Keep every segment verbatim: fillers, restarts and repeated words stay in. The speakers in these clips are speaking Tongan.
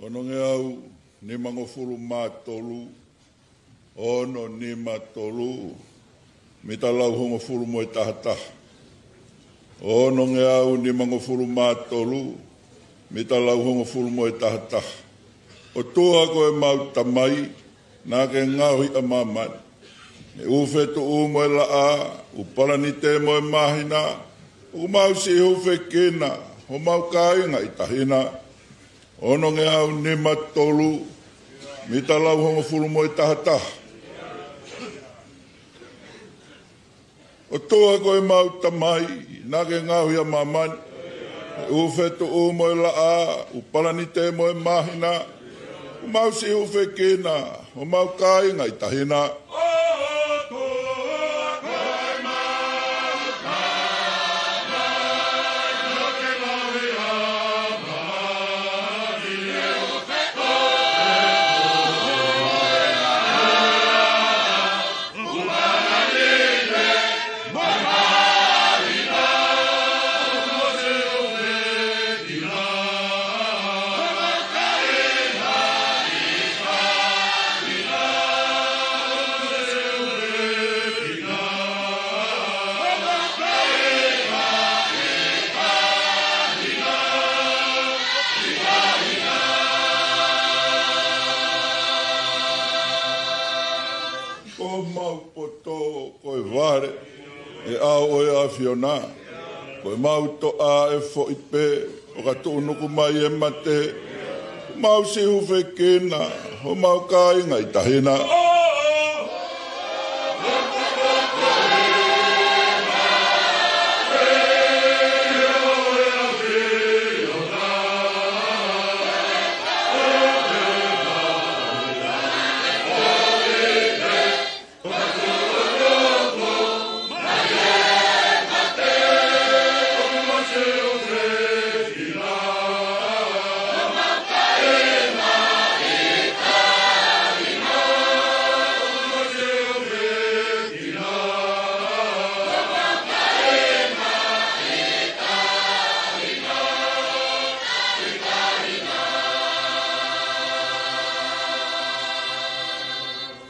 Ono ngeau nimangofulu mā tolu, ono nima tolu, mita lau hongofulu mo e taha taha. Ono ngeau nimangofulu mā tolu, mita lau hongofulu mo e taha taha. ʻOtua ko ʻemau Tamai, naʻa ke ngaohi ʻa māmani, mei he ʻū fetuʻu mo e laʻā, ʻū palanite mo e māhina, ʻoku mau siʻi hūfekina homau kāinga ʻi tahi na. Ono ngeau nima tolu, mita lau hongofulu mo e taha taha. ʻOtua ko ʻemau Tamai, naʻa ke ngaohi ʻa māmani, mei he ʻū fetuʻu mo e laʻā, ʻū palanite mo e māhina, ʻoku mau siʻi hūfekina homau kāinga ʻi tahi na. Ko homau poto ko e vale, ʻi he ʻao ʻo e ʻAfiona. Ko ʻemau toʻa ʻa e foʻi pē, ʻo ka tuʻunuku mai e mate, ʻoku mau siʻi hūfekina homau kāinga ʻi tahi na.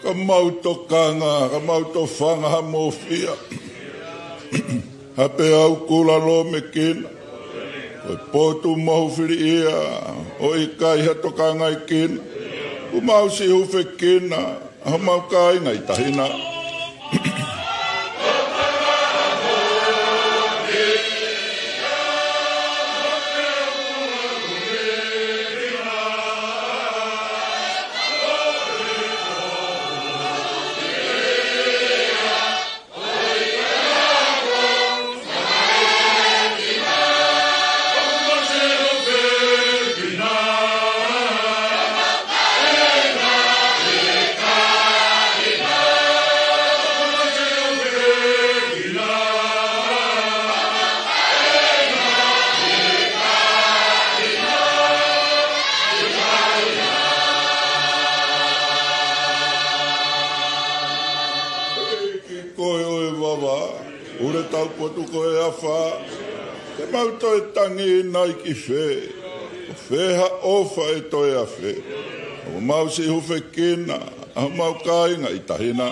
Ka mau tokanga, ka mau tofanga ha mofia, ha peau kula lōmekina, ko e potu mohu fili ia, ʻo ʻikai ha tokangaʻi kina, ʻoku mau siʻi hūfekina ʻa homau kāinga ʻi tahi na. Ko e ʻo e vava, ʻule taupotu ko e afa, te mau toe tangi nai ki fē, ko fē ha ʻofa ʻe toe afe, ʻoku mau siʻi hūfekina ʻa homau kāinga ʻi tahi na.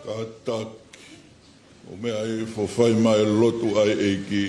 Kātaki, ʻo meʻa ʻi he fai mai e lotu ʻa e ʻEiki.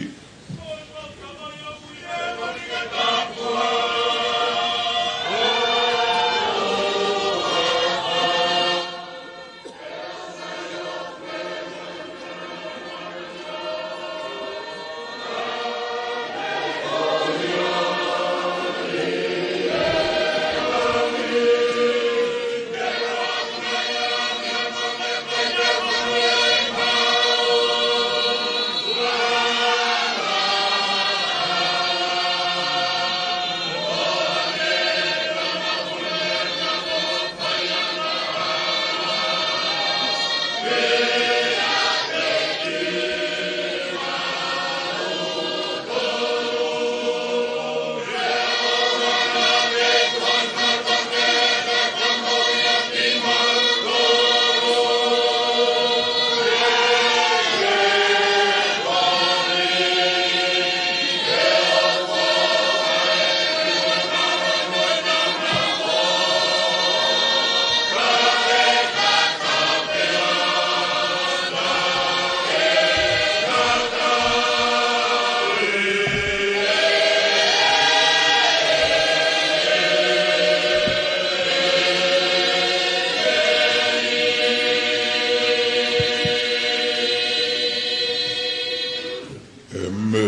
Mē.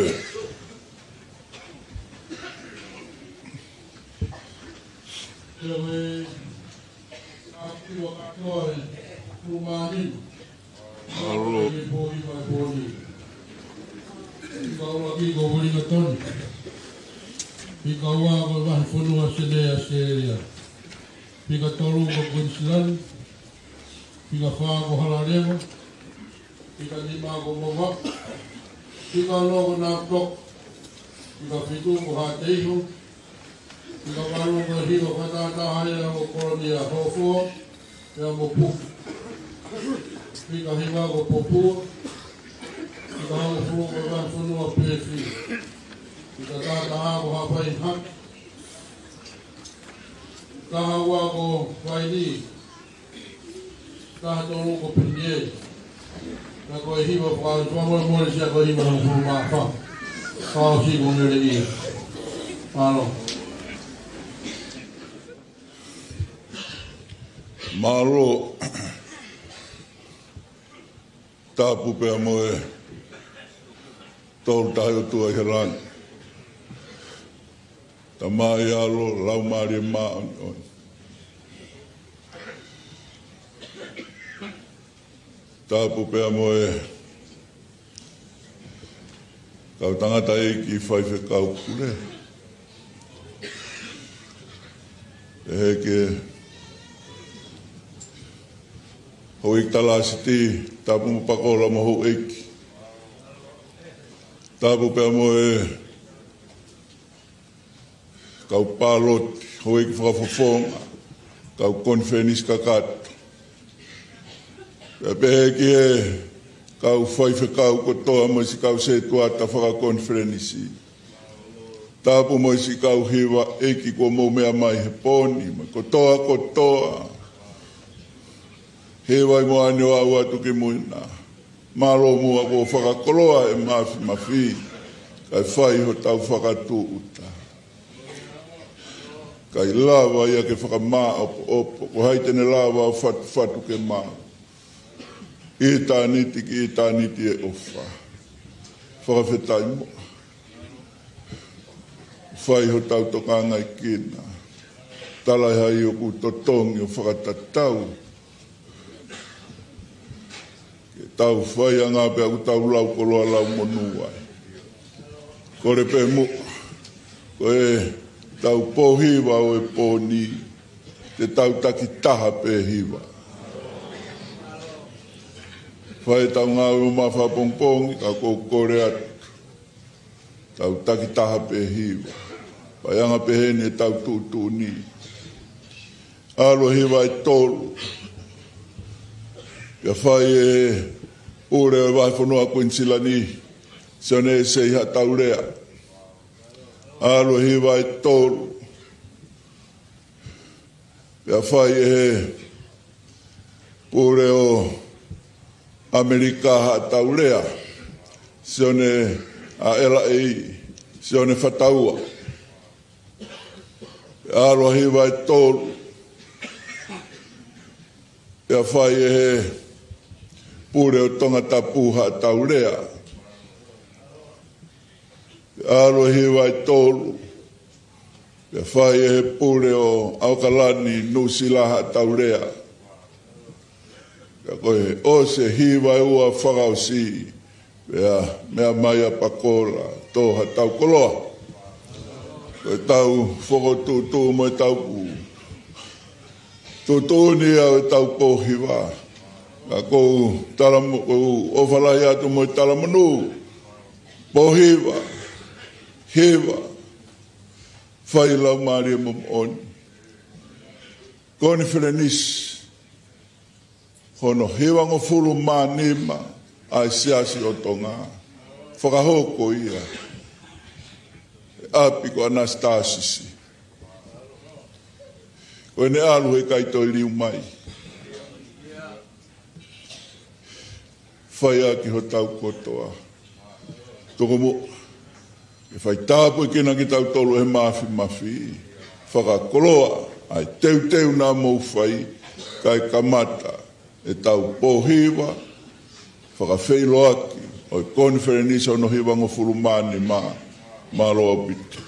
Te ue ʻaki ua katoa e ʻumaʻā ni. Mālō. Pō ni mai pō ni. Fika ʻuluaki ko Uelingatoni. Fika ua ko e vahefonua Senē ʻAositelēlia. Fika tolu ko Kuinisilani. Fika fā ko Halalewa. Fika nima ko Mavaʻu. Fika ono ko Nakutoko. Fika fitu ko Haʻateiho. Fika valu ko e hiva fakatahataha ia ʻo Kolonia Hofoa pea mo Puke. Fika hiva ko Popua. Fika hongofulu ko e vahefonua Pefi. Fika tahataha ko Haʻapai Hake. Taha ua ko Vainī. Taha tolu ko Penieli. Ka ko e hiva fakaʻosi, fakamolemole, sia ko e hiva hongofulu mā fā. Fakaʻosi ko Ngeleʻia. Mālō. Mālō. Tapu pea mo e Tolu Tahaʻi ʻOtua ʻi he langi. Tamai, ʻAlo, Laumālie Māʻoniʻoni. Tapu pea mo e kau tangataʻeiki faifekau pule. ʻEiki, Houʻeiki Talāsiti, Tapu mo Pakola mo Houʻeiki. Tapu pea mo e kau pāloti, houʻeiki fakafofonga, kau konifelenisi kakato. Pea pehē ki he kau faifekau kotoa mo e siʻi kau sētuata fakakonifelenisi. Tapu mo e siʻi kau hiva ʻeiki kuo mou meʻa mai he pō ni, mo e kotoa kotoa. Hiva ʻi muʻa ni ʻo aʻu atu ki mui na. Mālō muʻa kuo fakakoloa e mafimafi, kae fai hotau fakatūʻuta. ʻIkai lava ia ke fakamāʻopoʻopo, ko hai te ne lava ʻo fatufatu ke maʻu. ʻItāniti ki ʻitāniti e ʻofa. Fakafetaʻi muʻa. Fai hotau tokangaʻi kina. Tala ʻe hai ʻoku totongi ʻo fakatatau. Ke tau faiʻanga pea ʻoku tau lau koloa lau monū ai. Kole pē muʻa, ko e tau pō hiva ʻo e pō ni, te tau takitaha pē hiva. Fai ʻetau ngāue ʻo maʻu fakapongipongi, ka ʻoku ou kole atu. Tau takitaha pē hiva. Faiʻanga pehē ni ʻetau tuʻutuʻuni. ʻAlu e hiva ʻe tolu. Pea fai ʻe he pule ʻo e vahefonua Kuinisilani, Sione ʻEsei Haʻataulea. ʻAlu e hiva ʻe tolu. Pea fai ʻe he pule ʻo ʻAmelika Haʻataulea, Sione ʻAʻela ʻEi, Sione Fataua. Pea ʻalu e hiva ʻe tolu. Pea fai ʻe he pule ʻo Tongatapu Haʻataulea. Pea ʻalu e hiva ʻe tolu. Pea fai ʻe he pule ʻo ʻAokalani Nuʻusila Haʻataulea. Pea ko e ʻosi e hiva ʻe ua fakaʻosi. Pea meʻa mai ʻa Pakola, tō haʻatau koloa. Ko ʻetau fokotuʻutuʻu mo ʻetau tuʻutuʻuni ʻa ʻetau pō hiva. Ka ʻoku ou tala mo, ʻoku ou ʻofa lahi atu mo e talamonū. Pō hiva, hiva, fai laumālie moʻoni. Konifelenisi hono hivangofulu mā nima ʻa e Siasi ʻo Tonga. Fakahoko ia he ʻapi ko ʻAnasitasisi. Ko ʻene ʻalu heʻikai toe liu mai. Fai ʻaki hotau kotoa. Tuku muʻa ke fai tāpuekina kitautolu ʻe he mafimafi. Fakakoloa ʻa e teuteu naʻa mou fai, kae kamata ʻetau pō hiva, fakafeʻiloaki ʻo e konifelenisi hono hivangofulu mā nima. Mālō ʻaupito.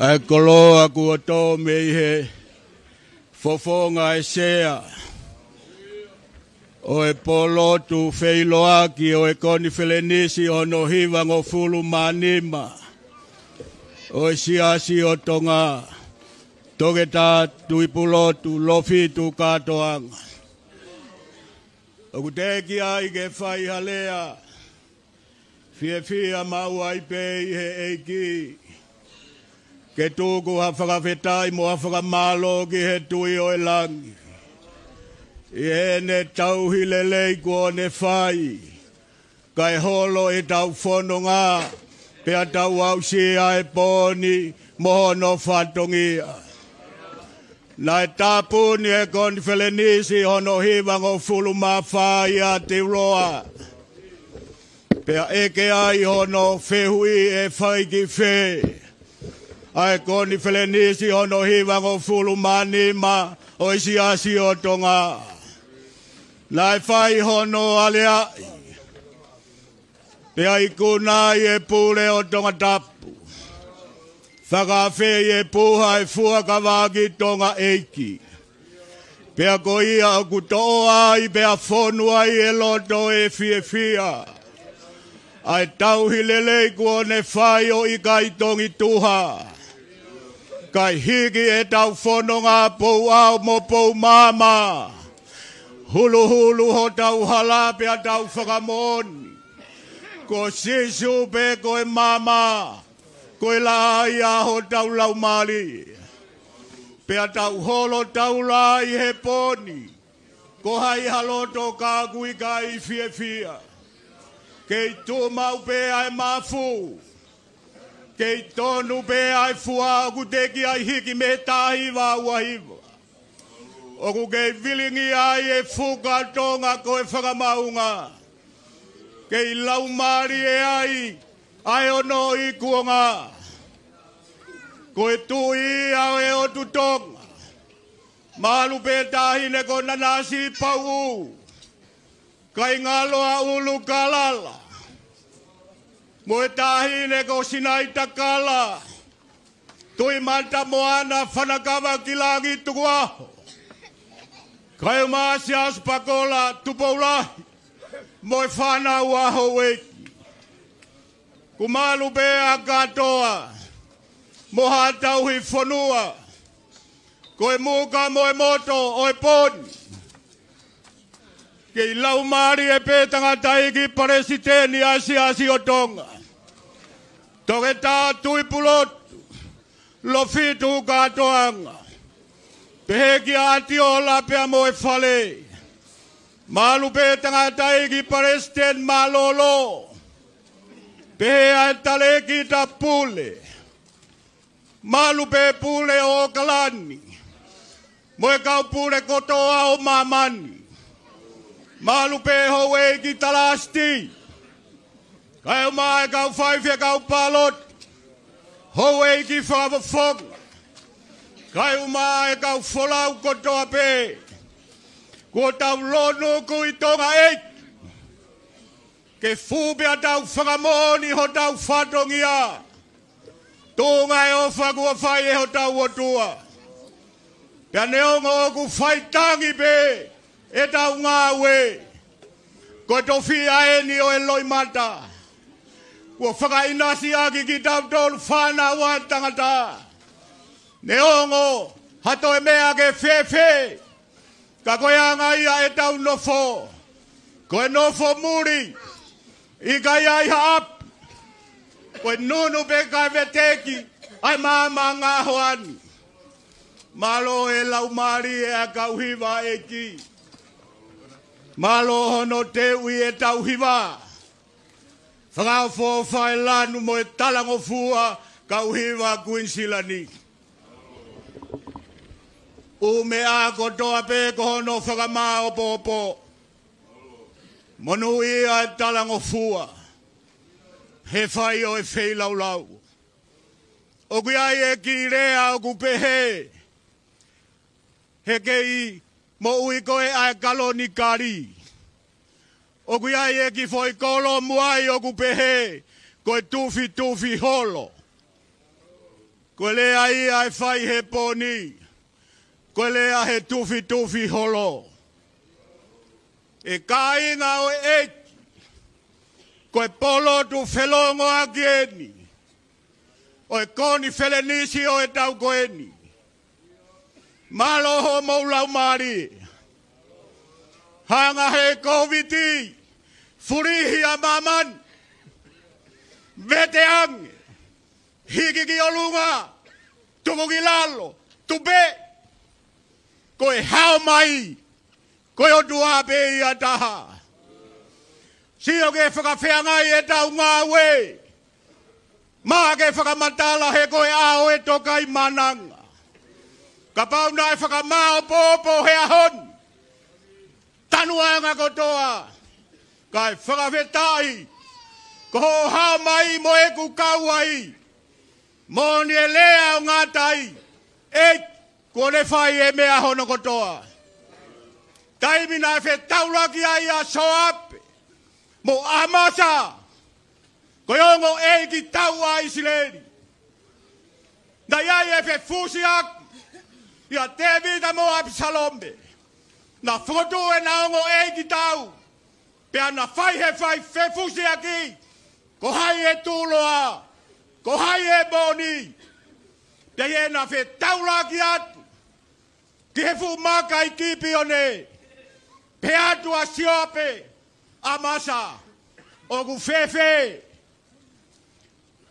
ʻA e koloa kuo tō mei he fofonga ʻo e sea ʻo e pōlotu feʻiloaki ʻo e Konifelenisi hono hivangofulu mā nima ʻo e Siasi ʻo Tonga, Toketā Tuʻipulotu Lofitu Kātoanga. ʻOku teʻeki ai ke fai ha lea fiefia maʻu ai pē ʻi he ʻEiki, ke tuku ha fakafetaʻi mo ha fakamālō ki he Tuʻi ʻo e langi ʻi heʻene tauhi lelei kuo ne fai, kae holo ʻetau fononga, pea tau aʻusia e pō ni mo hono fatongia. Naʻe tāpuni e Konifelenisi hono hivangofulu mā fā ʻia Teuloa, pea ʻeke ai hono fehuʻi, ʻe fai ki fē ʻa e Konifelenisi hono hivangofulu mā nima ʻo e Siasi ʻo Tonga. Naʻe fai hono aleaʻi, pea ikuna ai e pule ʻo Tongatapu, fakafeʻi e puha ʻo e fuakava ki Tonga ʻEiki. Pea ko ia ʻoku toʻo ai pea fonu ai e loto ʻo e fiefia ʻa e tauhi lelei kuo ne fai ʻo ʻikai tongi tuha, kae hiki ʻetau fononga pou ʻao mo pou maama, huluhulu hotau hala pea tau fakamoʻoni ko Sīsū pē ko e maama, ko e laʻā ia hotau laumālie. Pea tau holo taula ʻi he pō ni, ko hai ha loto ka ʻoku ʻikai fiefia? Kei tuʻu maʻu pē ʻa e mafu, kei tonu pē ʻa e fua ʻoku teʻeki ai hiki mei he taha hiva ua hiva. ʻOku kei vilingia ai e fuka Tonga ko e fakamaunga, kei laumālie ai ʻa e ono ikuonga. Ko e Tuʻi ia ʻo e ʻOtu Tonga. Malu pē Taʻahine ko Nanasipauʻu, Kaingaloa ʻUlukalala, mo e Taʻahine ko Sinaitakala, Tuʻimatamoana, Fanakavakilangi, Tukuʻaho, kae ʻumaʻā Siaosi Pakola, Tupoulahi, mo e fānau ʻa houʻeiki. Kuo malu pē ʻa kātoa, mo haʻa tauhi fonua, ko e muka mo e moto ʻo e pō ni. Kei laumālie pē tangataʻeiki palesiteni ʻa e Siasi ʻo Tonga, Toketā Tuʻipulotu Lofitu Kātoanga, pehē kia ʻAtiola pea mo e fale. Malu pē tangataʻeiki palesiteni mālōlō, pehē ʻa e Talēkita Pule. Malu pē pule ʻo ʻOkalani, mo e kau pule kotoa ʻo māmani. Malu pē houʻeiki talāsiti, kae ʻumaʻā e kau faifekau pāloti, houʻeiki fakafofonga, kae ʻumaʻā e kau folau kotoa pē. Kuo tau lonu kui Tonga ʻEiki. Ke fū pea tau fakamoʻoni hotau fatongia. Tuʻunga e ʻofa kuo fai ʻe hotau ʻOtua. Pea neongo ʻoku faitangi pē ʻetau ngāue, ko e tofiʻa eni ʻo e loʻimata. Kuo fakaʻinasi ʻaki kitautolu fānau ʻa e tangata. Neongo ha toe meʻa ke fēfē, ka ko e anga ia ʻetau nofo. Ko e nofo muli, ʻikai ai ha ʻapi. Ko e nunu pē kae veteki ʻa e maama ngahoani. Mālō e laumālie ʻa e kau hiva ʻEiki. Mālō hono teuʻi ʻetau hiva. Fakaʻofoʻofa e lanu mo e talangofua kau hiva Kuinisilani. ʻŪ meʻa kotoa pē ko hono fakamāopoopo. Monūʻia e talangofua he fai ʻo e feilaulau. ʻOku ʻi ai e kiʻi lea ʻoku pehē, he kei moʻui ko ē ʻa e kalonikali. ʻOku ʻi ai e kiʻi foʻi kolomu ai ʻoku pehē, ko e tufitufi holo. Ko e lea ia ʻe fai he pō ni, ko e lea he tufitufi holo. ʻE kāinga ʻo e ʻEiki, ko e polotu felongoaki eni ʻo e konifelenisi ʻo e taʻu ko eni. Mālō hoʻomou laumālie. Hanga he Kōviti, fulihi ʻa māmani, vete ange, hiki ki ʻolunga, tuku ki lalo, tupe. Ko e hao mai, ko e ʻOtua pē ia taha. Sio ke fakafeangai ʻetau ngāue. Maʻa ke fakamatala he ko e ʻao e tokai mananga. Kapau naʻe fakamāopoopo he ʻaho ni, tanuʻanga kotoa, kae fakafetaʻi, ko hoʻo hao mai mo ʻeku kau ai. Moʻoni e lea ʻo ngata ai, ʻEiki, kuo ne fai e meʻa hono kotoa. Taimi naʻe fetaulaki ai ʻa Soape mo ʻAmasa, ko e ongo ʻeikitau ʻa ʻIsileli. Naʻe ʻi ai e fefusiaki ʻia Tēvita mo ʻApisalome. Na fokotuʻu ʻena ongo ʻeikitau, pea na fai he fai fefusiaki, ko hai ʻe tuʻuloa, ko hai ʻe moʻoni. Pea ʻi heʻena fetaulaki atu ki he fuʻu maka ʻi Kipione, pehē atu ʻa Soape, ʻAmasa, ʻoku fēfē?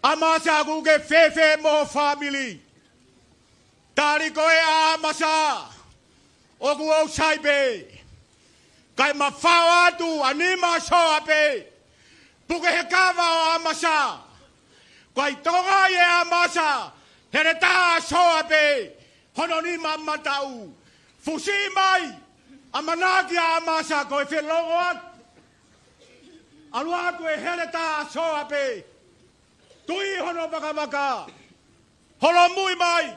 ʻAmasa, ʻoku ke fēfē mo ho fāmili? Tali ko ē ʻa ʻAmasa, ʻoku ou sai pē. Kae mafao atu ʻa nima ʻa Soape. Puke he kava ʻo ʻAmasa. Kae tokongaʻi ʻe ʻAmasa heletā ʻa Soape hono nima mataʻu. Fusi mai, ʻamanaki ʻa ʻAmasa ko e felongoaki. ʻAlu atu e heletā ʻa Soape, tui hono vakavaka, holomui mai,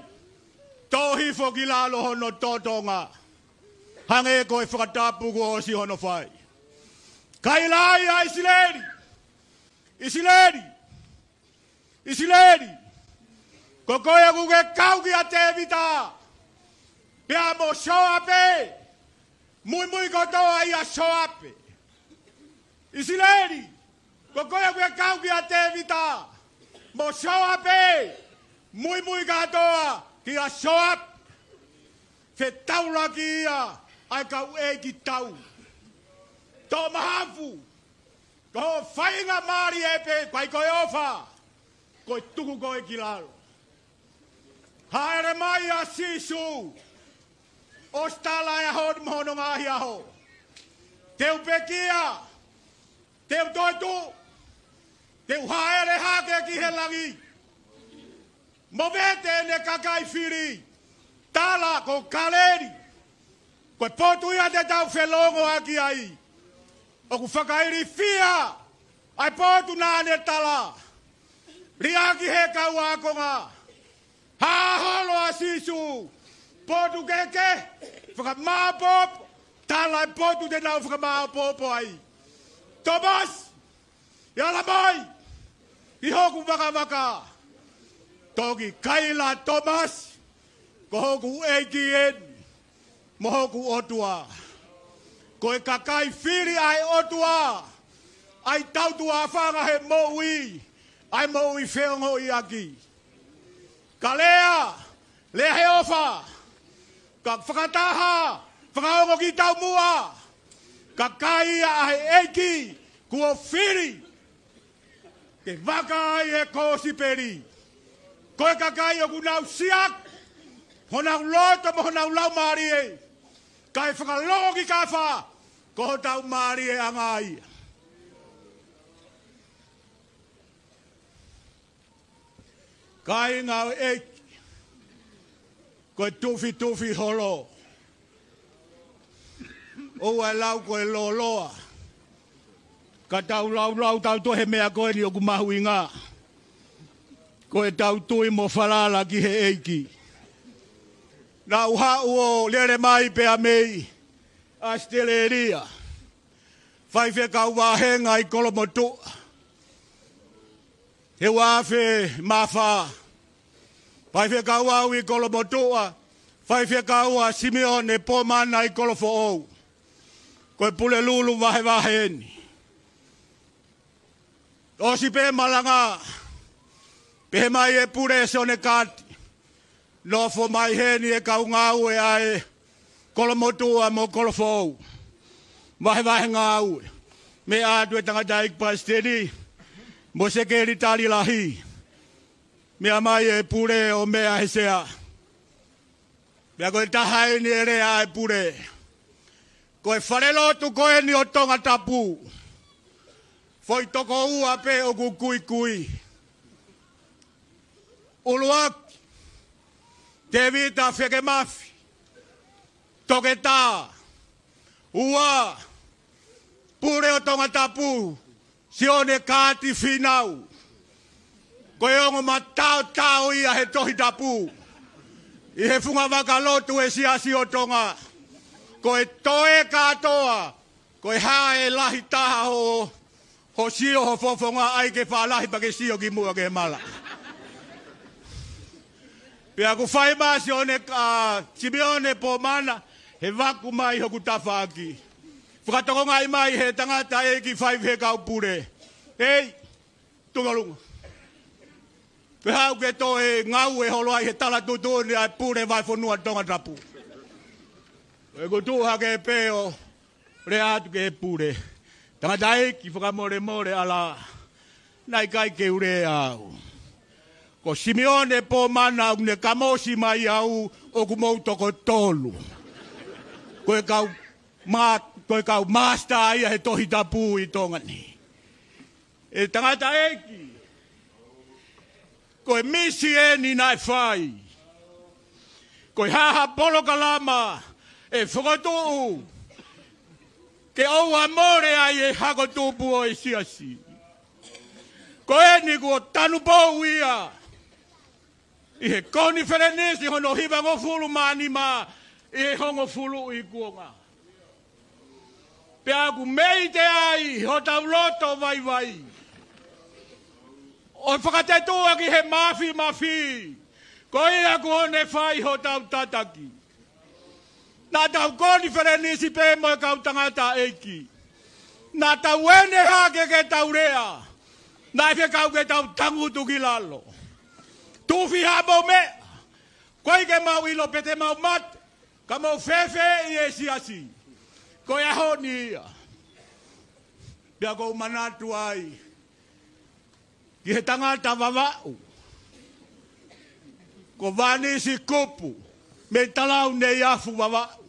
tō hifo ki lalo hono totonga. Hangē ko e fakatapu kuo ʻosi hono fai. Kae ʻiloa ʻa ʻIsileli. ʻIsileli. ʻIsileli. Ko koe ʻoku ke kau kia Tēvita, pea mo Soape. Muimui kotoa ʻia Soape. ʻIsileli. Ko koe ʻoku ke kau kia Tēvita mo Soape, muimui kātoa kia Soape. Fetaulaki ia ʻa e kau ʻeikitau. Toʻo mahafu, ko hoʻo faingamālie pē, ʻikai ko e ʻofa, ko e tuku koe ki lalo. Hāʻele mai ʻa Sīsū, ʻosi tala e ʻaho ni mo hono ngaahi ʻaho. Te u pekia, te u toetuʻu, te u hāʻele hake ki he langi. Movete ʻene kakai fili, tala ko Kaleli. Ko e potu ia te tau felongoaki ai. ʻOku fakailifia ʻa e potu naʻa ne tala. Liʻaki he kau ākonga. Hā holo ʻa Sīsū, potu kehekehe, fakamāopoopo, Laʻi potu te nau fakamāʻopoʻopo ai. Tōmasi, ʻe ala mai ʻi hoku vakavaka. Toki kaila Tōmasi, ko hoku ʻEiki eni mo hoku ʻOtua. Ko e kakai fili ʻa e ʻOtua, ʻai tautuʻafanga he moʻui, ʻai moʻui feongoʻiʻaki. Ka lea, lea he ʻofa. Ka fakataha, fakaongo ki taumuʻa. Kakai ia ʻa e ʻEiki kuo fili ke vaka ai e kosipeli. Ko e kakai ʻoku nau siaki honau loto mo honau laumālie, kae fakalongo ki kafa, ko hotau mālieʻanga ia. Kāinga ʻo e ʻEiki, ko e tufitufi holo. ʻOua ʻe lau ko e lōloa. Ka tau laulau tau toe he meʻa ko eni ʻoku mahuʻinga. Ko ʻetau tui mo falala ki he ʻEiki. Naʻa ku haʻu ʻo lele mai pea mei ʻAositelēlia. Faifekau vāhenga ʻi Kolomotuʻa. He ua afe mā fā. Faifekau au ʻi Kolomotuʻa, faifekau ʻa Simione Pomana ʻi Kolofoʻou. Ko e Pulelulu vahevahe eni. ʻOsi pē malanga, pehē mai e pule Sione Kaati, nofo mai heni e kau ngāue ʻa e Kolomotuʻa mo Kolofoʻou. Vahevahe ngāue. Meʻa atu e tangataʻeiki palesiteni mo e sekelitali lahi. Meʻa mai e pule ʻo meʻa he sea. Pea ko e taha eni e lea ʻa e pule. Ko e falelotu ko eni ʻo Tongatapu, foʻi toko ua pē ʻoku kuikui. ʻUluaki, Tēvita Fekemafi, toketā. Ua, pule ʻo Tongatapu, Sione Kaati Fīnau. Ko e ongo mataotao ia he Tohi Tapu ʻi he fungavaka lotu e Siasi ʻo Tonga. Ko e toe kātoa, ko e hā e lahi taha hoʻo, hoʻo sio ho fofonga, ʻai ke fālahi pea ke sio ki muʻa ke mala. Pea ʻoku fai mai Sione, ʻa, Simione Pomana, he vaku mai hoku tafaʻaki. Fakatokangaʻi mai he tangataʻeiki faifekau pule. Ei, tuʻu ki ʻolunga. Ke haʻu ke toe ngāue holo ai he tala tuʻutuʻuni ʻa e pule vahefonua Tongatapu. ʻOku tuʻu hake pē ʻo lea atu ki he pule. Tangataʻeiki, fakamolemole ʻalā. Naʻe ʻikai ke u lea au. Ko Simione Pomana ʻoku ne kamosi mai au ʻoku mou toko tolu. Ko e kau mā-, ko e kau māsitā ia he Tohi Tapu ʻi Tonga ni. ʻE tangataʻeiki, ko e misi eni naʻe fai. Ko e hā ha polokalama ʻe fokotuʻu ke ʻoua mole ai e hako tupu ʻo e Siasi. Ko eni kuo tanupou ia ʻi he konifelenisi hono hivangofulu mā nima ʻi he hongofulu ʻi kuonga. Pea ʻoku mei te ai hotau loto vaivai. ʻO fakatetuʻa ki he mafimafi. Ko ia kuo ne fai hotau tataki. Naʻa tau konifelenisi pē mo e kau tangataʻeiki. Naʻa tau ene hake ke tau lea. Naʻe fekau ke tau tangutu ki lalo. Tufi ha mou meʻa. Ko e ke mau ʻilo pe te mau mate. Ka mou fēfē ʻi he Siasi. Ko e ʻaho ni ia. Pea ʻoku ou manatu ai ki he tangata Vavaʻu. Ko Vanisi Kupu, mei Talau Neiafu Vavaʻu.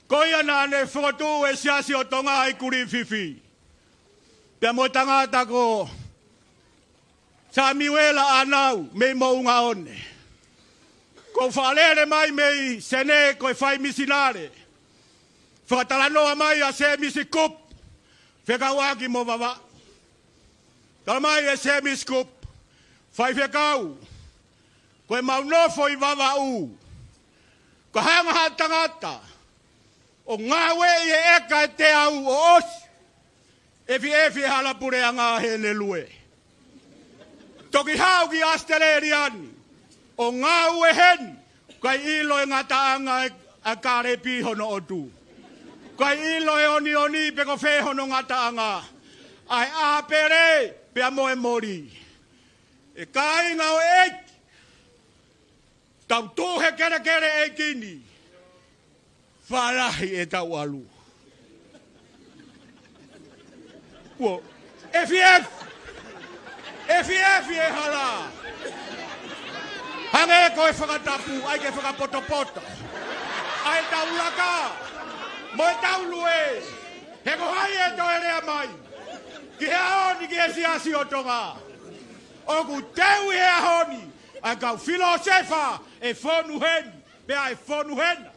Ko ia naʻa ne fokotuʻu e Siasi ʻo Tonga ʻi Kulififi. Pea mo e tangata ko Samiuela ʻAnau mei Moʻungaʻone. Ko e fakalele mai mei Senē ko e fai misinale. Fakatalanoa mai ʻa Sēmisi Kupu, fekauʻaki mo Vavaʻu. Tala mai ʻe Sēmisi Kupu, faifekau, ko e mau nofo ʻi Vavaʻu. Ka hanga ha tangata ʻo ngāueʻi e ʻeka ʻe teau ʻo ʻosi. ʻEfiefi e hala puleʻanga he ne lue. Toki haʻu ki ʻAositelēlia ni, ʻo ngāue heni, ʻikai ʻilo e ngataʻanga ʻa e kālepi hono ʻotu. ʻIkai ʻilo e onioni pe ko fē hono ngataʻanga ʻa e ʻāpele pea mo e moli. ʻE kāinga ʻo e ʻEiki, tau tuʻu he kelekele ʻeiki ni. Fālahi ʻetau ʻalu. Kuo ʻefiefi. ʻEfiefi e hala. Hangē ko e fakatapu, ʻai ke fakapotopoto ʻa ʻetau laka mo ʻetau lue. He ko hai ʻe toe lea mai ki he ʻaho ni ki he siasi ʻo Tonga? ʻOku teu ʻi he ʻaho ni ʻa e kau filōsefa ʻe fonu heni pea ʻe fonu hena.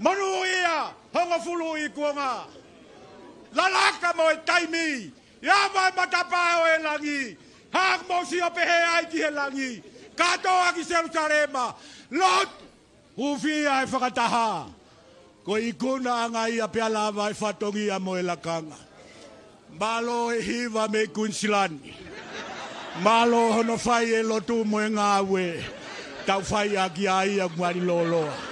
Monūʻia hongofulu ʻi kuonga. Lalaka mo e taimi, ʻi ava e matapā ʻo e langi. Hā mo sio pehē ai ki he langi, kātoa ki Selusalema. Lotu, hūfia e fakataha. Ko e ikunaʻanga ia pea lava e fatongia mo e lakanga. Mālō e hiva mei Kuinisilani. Mālō hono fai e lotu mo e ngāue. Tau fai ʻaki ʻa ia kuali loloa.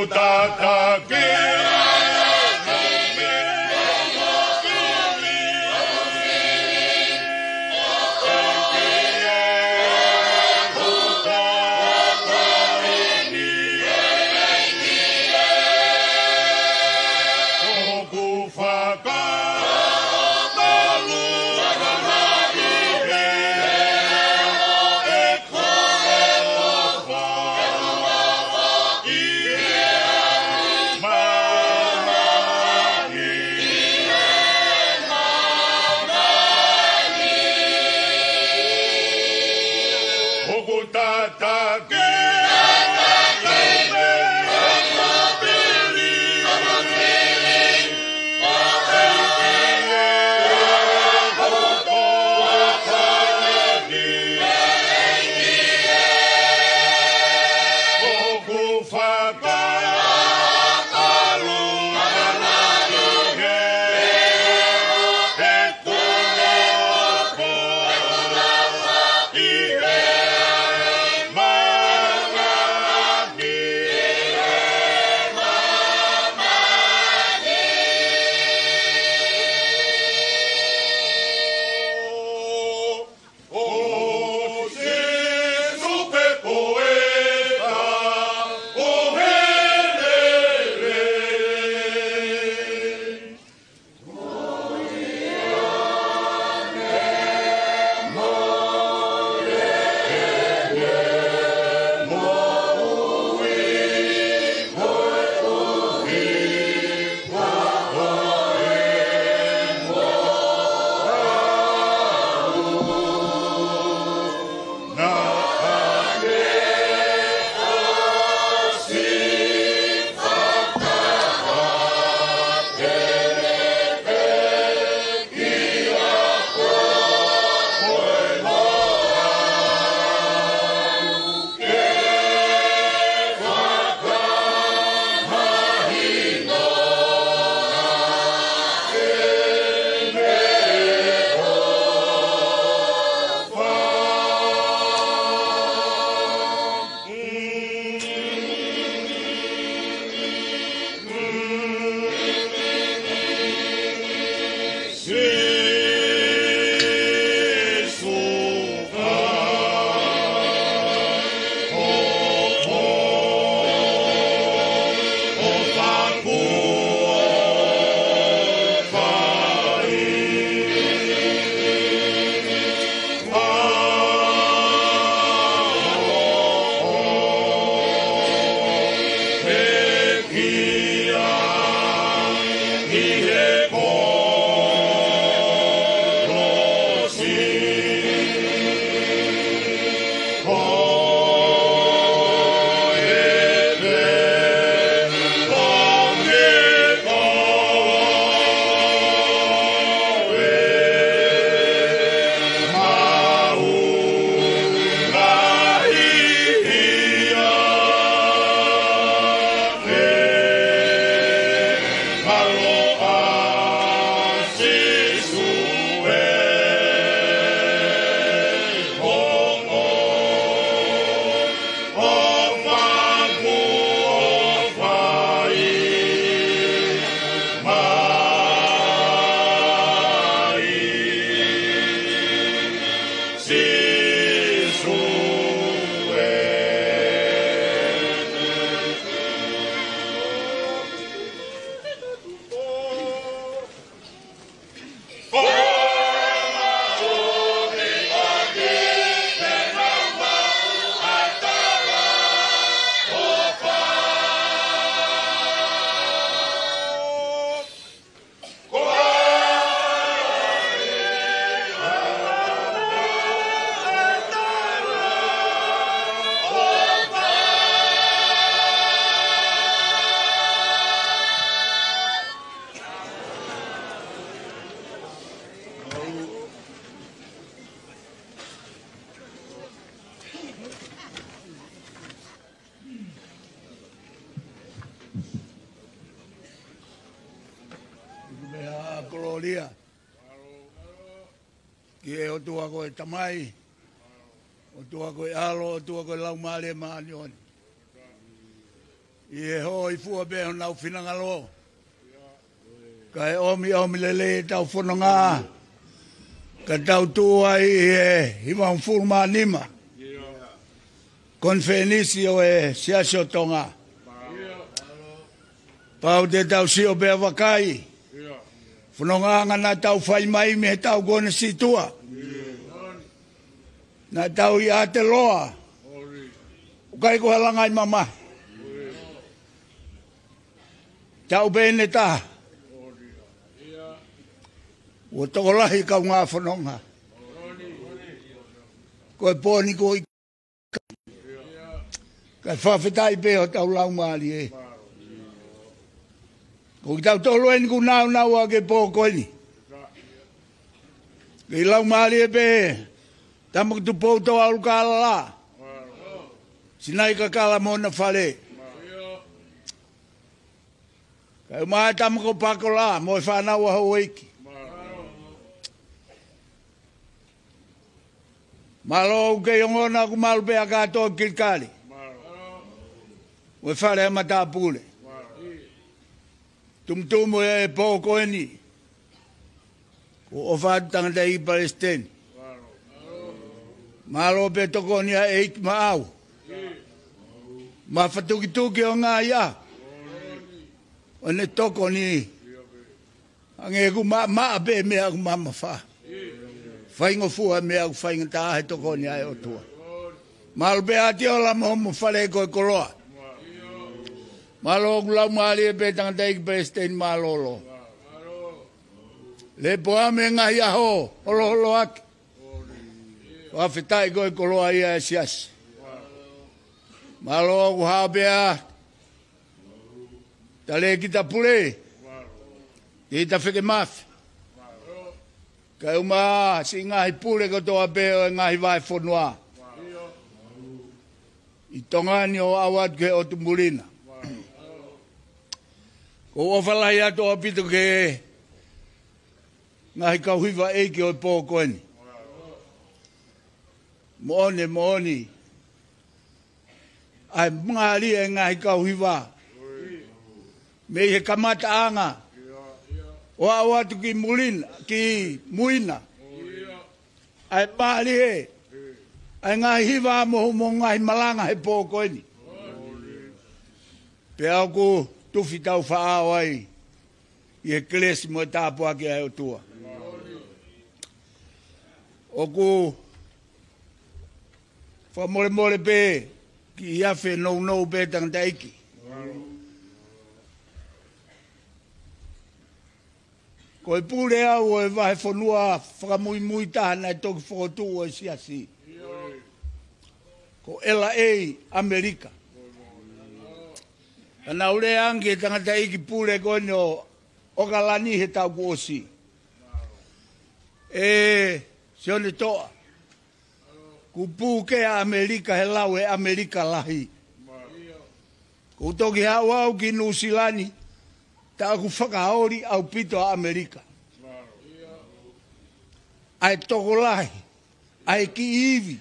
Tataki. Hoku fakaʻapaʻapa ʻi he ʻofa ʻi he māmani. Hoku tataki. Meʻa kolōlia ki he ʻOtua ko e Tamai, ʻOtua ko e ʻAlo, ʻOtua ko e Laumālie Māʻoniʻoni. ʻI he hōifua pē honau finangalo. Kae ʻomi, ʻomi lelei ʻetau fononga. Ka tau tuʻu ai ʻi he hivangofulu mā nima konifelenisi ʻo e Siasi ʻo Tonga. Pau te tau sio pea vakai fonongaʻanga naʻa tau fai mai mei he taʻu kuo ʻosi tua. Naʻa tau ʻi Aotearoa. ʻOku ʻikai ko ha langaʻi mamahi. Taʻu pē ʻe taha. ʻOku tokolahi kaungā fononga. Ko e pō ni ko i kae fakafetaʻi pē hotau laumālie. Ko kitautolu eni kuo nāunau ʻa e pō ko eni. Kei laumālie pē, Tama ko Tupou Toʻa ʻUlukālala. Sinaʻi Kakala mo hona fale. Kae ʻumaʻā Tama ko Pakola mo e fānau ʻa houʻeiki. Mālō ʻoku kei ongona ʻoku malu pē ʻa kātoa kilikali. Mo e fale ʻa matāpule. Tumutumu e pō ko eni. Ko e ʻofa atu tangataʻeiki palesiteni. Mālō pē tokoni ʻa e ʻEiki maʻau. Mafatukituki ʻo ngaahi ʻaho. ʻO ne tokoni. Hangē ʻoku maʻamaʻa pē meʻa ʻoku mamafa. Faingofua meʻa ʻoku faingataʻa he tokoni ʻa e ʻOtua. Mālō pē ʻa Tiola mo homo fale ko e koloa. Mālō ʻoku laumālie pē tangataʻeiki palesiteni mālōlō. Lēpoame ngaahi ʻaho holoholoaki. Fakafetaʻi ko e koloa ia e siasi. Mālō ʻoku hao pē ʻa Talēkita Pule, Tēvita Fekemafe. Kae ʻumaʻā siʻi ngaahi pule kotoa pē ʻo e ngaahi vahefonua ʻi Tonga ni ʻo aʻu atu ki he ʻotu muli na. ʻOku ou ʻofa lahi atu ʻaupito ki he ngaahi kau hiva ʻeiki ʻo e pō ko eni. Moʻoni, moʻoni. ʻA e mālie e ngaahi kau hiva. Mei he kamataʻanga. ʻO aʻu atu ki muli na, ki mui na. ʻA e mālie ʻa e ngaahi hiva mo homo ngaahi malanga he pō ko eni. Pea ʻoku tufi tau faʻao ai ʻi he kelesi mo e tāpuaki ʻa e ʻOtua. ʻOku fakamolemole pē kiʻi afe nounou pē tangataʻeiki. Ko e pule au ʻo e vahefonua fakamuimui taha naʻe toki fokotuʻu ʻo e siasi. Ko L A ʻAmelika. Ka naʻa ku lea ange ki he tangataʻeiki pule ko eni ʻo ʻOkalani he taʻu kuo ʻosi. ʻE Sione Toʻa. Kuo pū ke ʻa ʻAmelika he lau ʻe ʻAmelika lahi. Ko u toki haʻu au ki Nuʻusila ni, tā ʻoku fakaoli ʻaupito ʻa ʻAmelika. ʻA e tokolahi, ʻa e kiʻi ivi.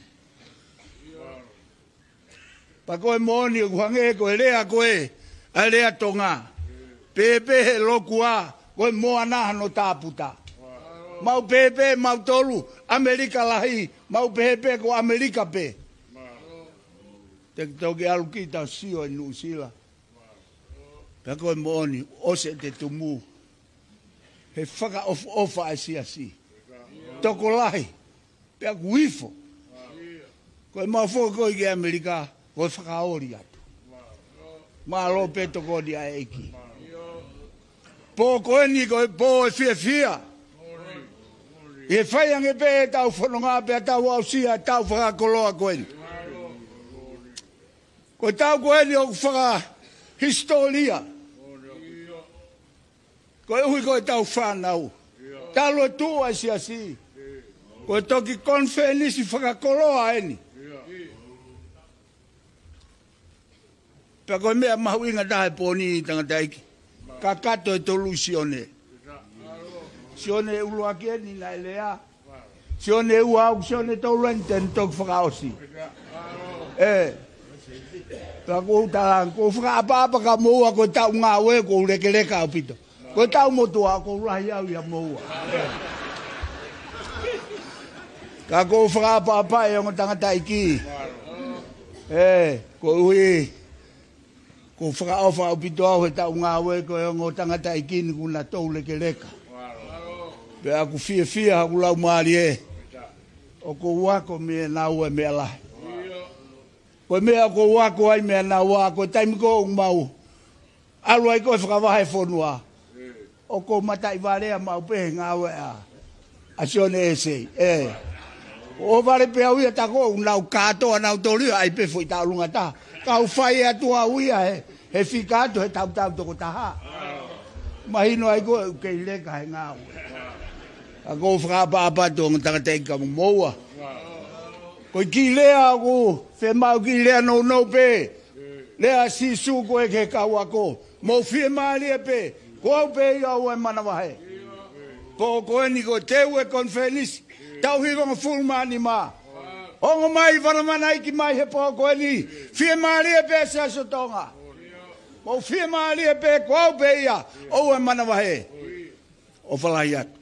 Pea ko e moʻoni ʻoku hangē ko e lea ko ē, ʻa e lea Tonga. Pēpē he lokua, ko e moana hano tāputa. Mau pēpē, mau tolu, ʻAmelika lahi, mau pēpē ko ʻAmelika pē. Te ke toki ʻalu ki tau sio ʻi Nuʻusila. Pea ko e moʻoni, ʻosi ʻete tumu. He fakaʻofoʻofa ʻa e siasi. Tokolahi, pea kuo ifo. Ko e mau foki ko ē ki ʻAmelika, ko e fakaoli atu. Mālō pē tokoni ʻa e ʻEiki. Pō ko eni ko e pō ʻe fiefia. ʻI he fai ange pē ʻetau fononga pea tau aʻusia ʻetau fakakoloa ko eni. Ko e taʻu ko eni ʻoku fakahisitōlia. Koeʻuhi ko ʻetau fānau. Talu e tuʻu ʻa e siasi. Ko e toki konifelenisi fakakoloa eni. Pea ko e meʻa mahuʻinga taha he pō ni tangataʻeiki. Kakato e tolu Sione. Sione ʻuluaki eni naʻe lea. Sione ua ʻoku Sione tolu eni te ne toki fakaʻosi. ʻE. Pea ʻoku ou tala, ʻoku ou fakaʻapaʻapa kia moua ko e taʻu ngāue ʻoku ou lekeleka ʻaupito. Ko e taʻu motuʻa ʻoku ou lahi au ʻia moua. Ka ʻoku ou fakaʻapaʻapa ʻe ongo tangataʻeiki. ʻE, koeʻuhi ʻoku ou fakaʻofa ʻaupito au he taʻu ngāue ko e ongo tangataʻeiki ni kuo na toulekeleka. Pea ʻoku fiefia hoku laumālie ʻoku ou ako mei he ngāue meʻa lahi. Ko e meʻa ʻoku ou ako ai mei he ngāue, ko e taimi ko ē ʻoku mau ʻalu ai ko ē ʻo fakavahe fonua, ʻoku ou mataʻi valea maʻu pē he ngāue ʻa, ʻa Sione ʻEsei. ʻE. ʻO vale pē au ia, tā ko ē ʻoku nau kātoa nautolu ia, ʻai pē foʻi tauʻolunga taha. Ka u fai atu au ia he, he fika atu he tautau toko taha. Mahino ai ko ē ʻoku kei leka he ngāue. Ka ʻoku ou fakaʻapaʻapa atu ongo tangataʻeiki kia moua. Ko e kiʻi lea ʻoku fiemaʻu, kiʻi lea nounou pē. Lea ʻa Sīsū ko ē ki he kau ako: Mou fiemālie pē, ko au pē ia ʻoua ʻe manavahē. Pō ko eni ko e teu e konifelenisi, taʻu hivangofulu mā nima. Ongo mai, vanavanaiki mai he pō ko eni, fiemālie pē Siasi ʻo Tonga. Mou fiemālie pē, ko au pē ia ʻoua ʻe manavahē. ʻOfa lahi atu.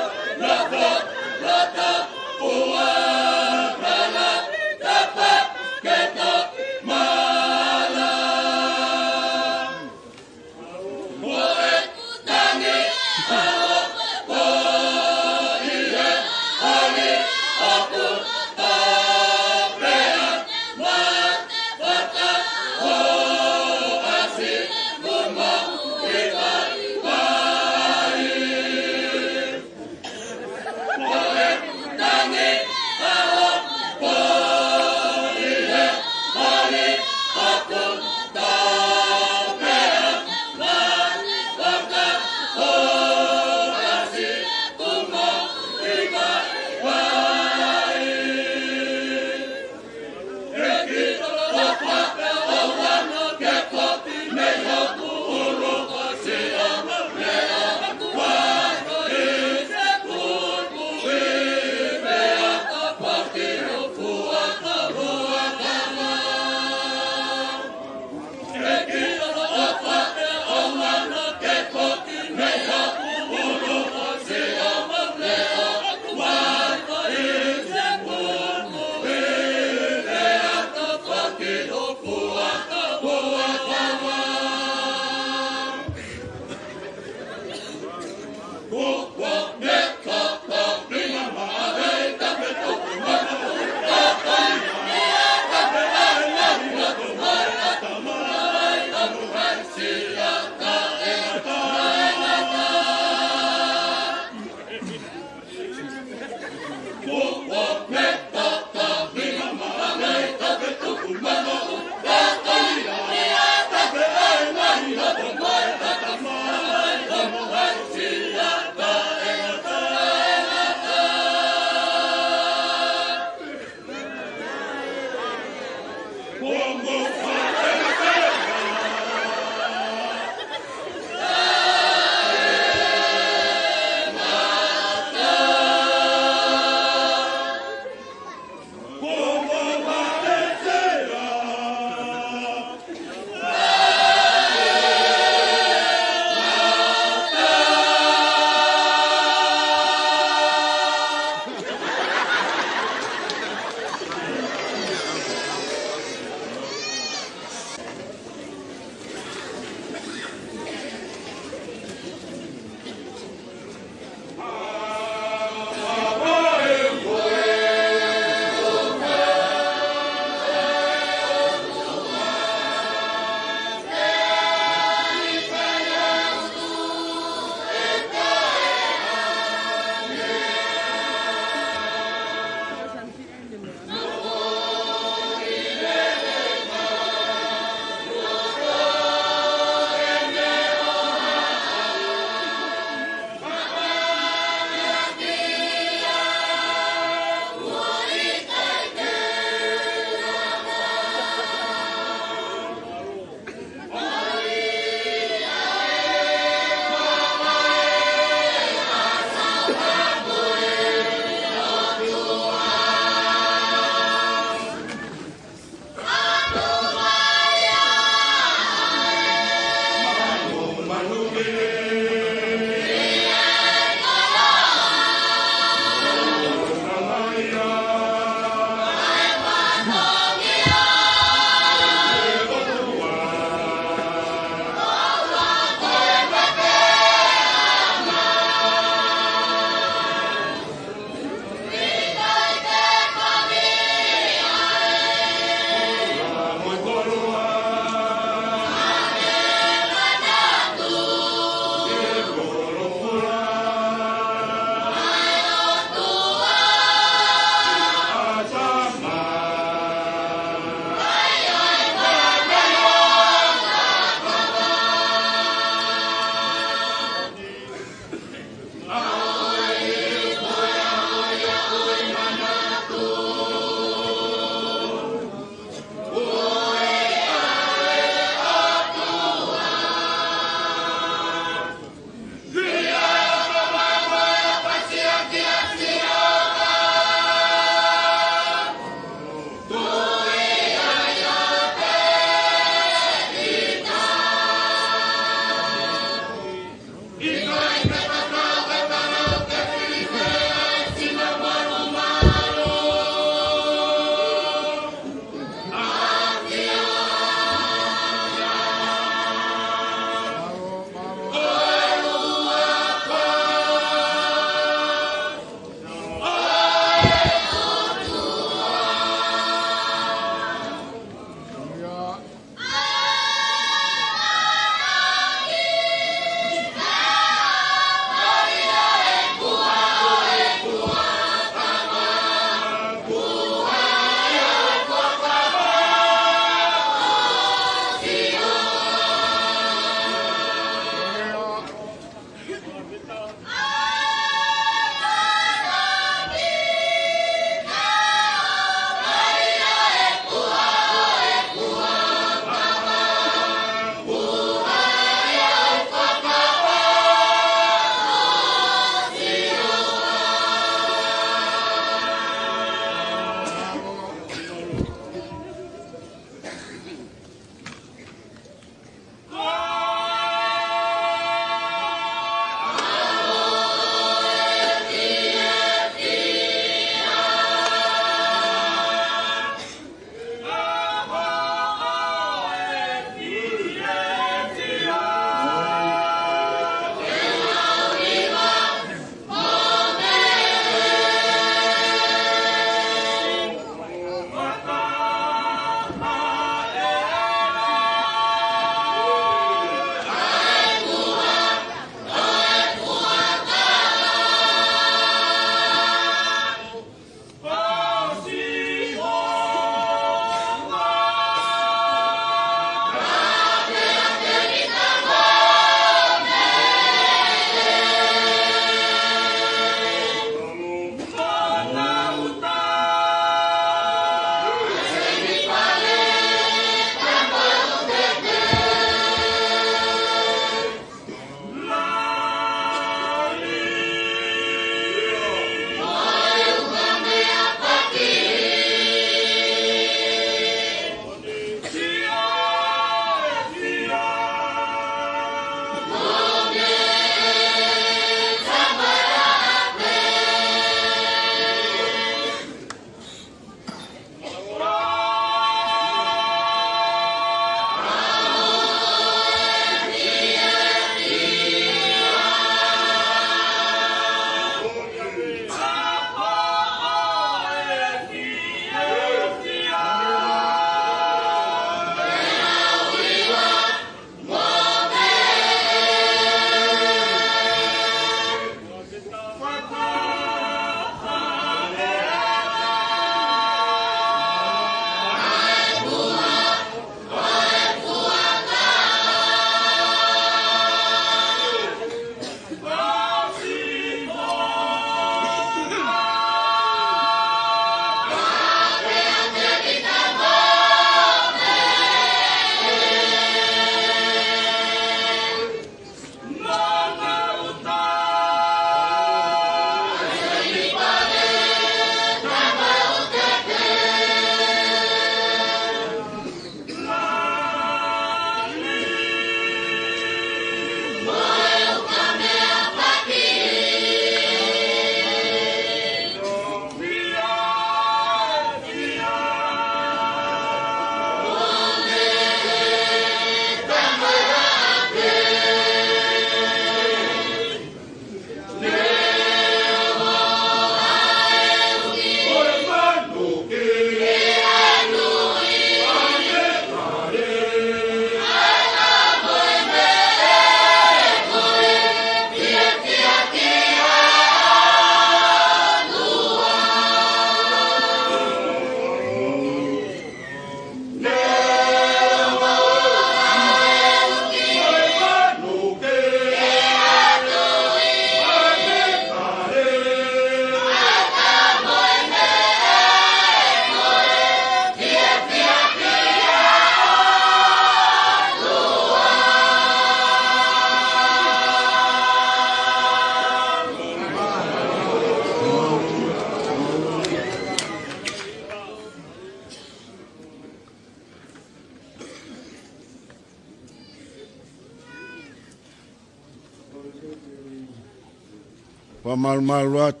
Fakamalumalu atu.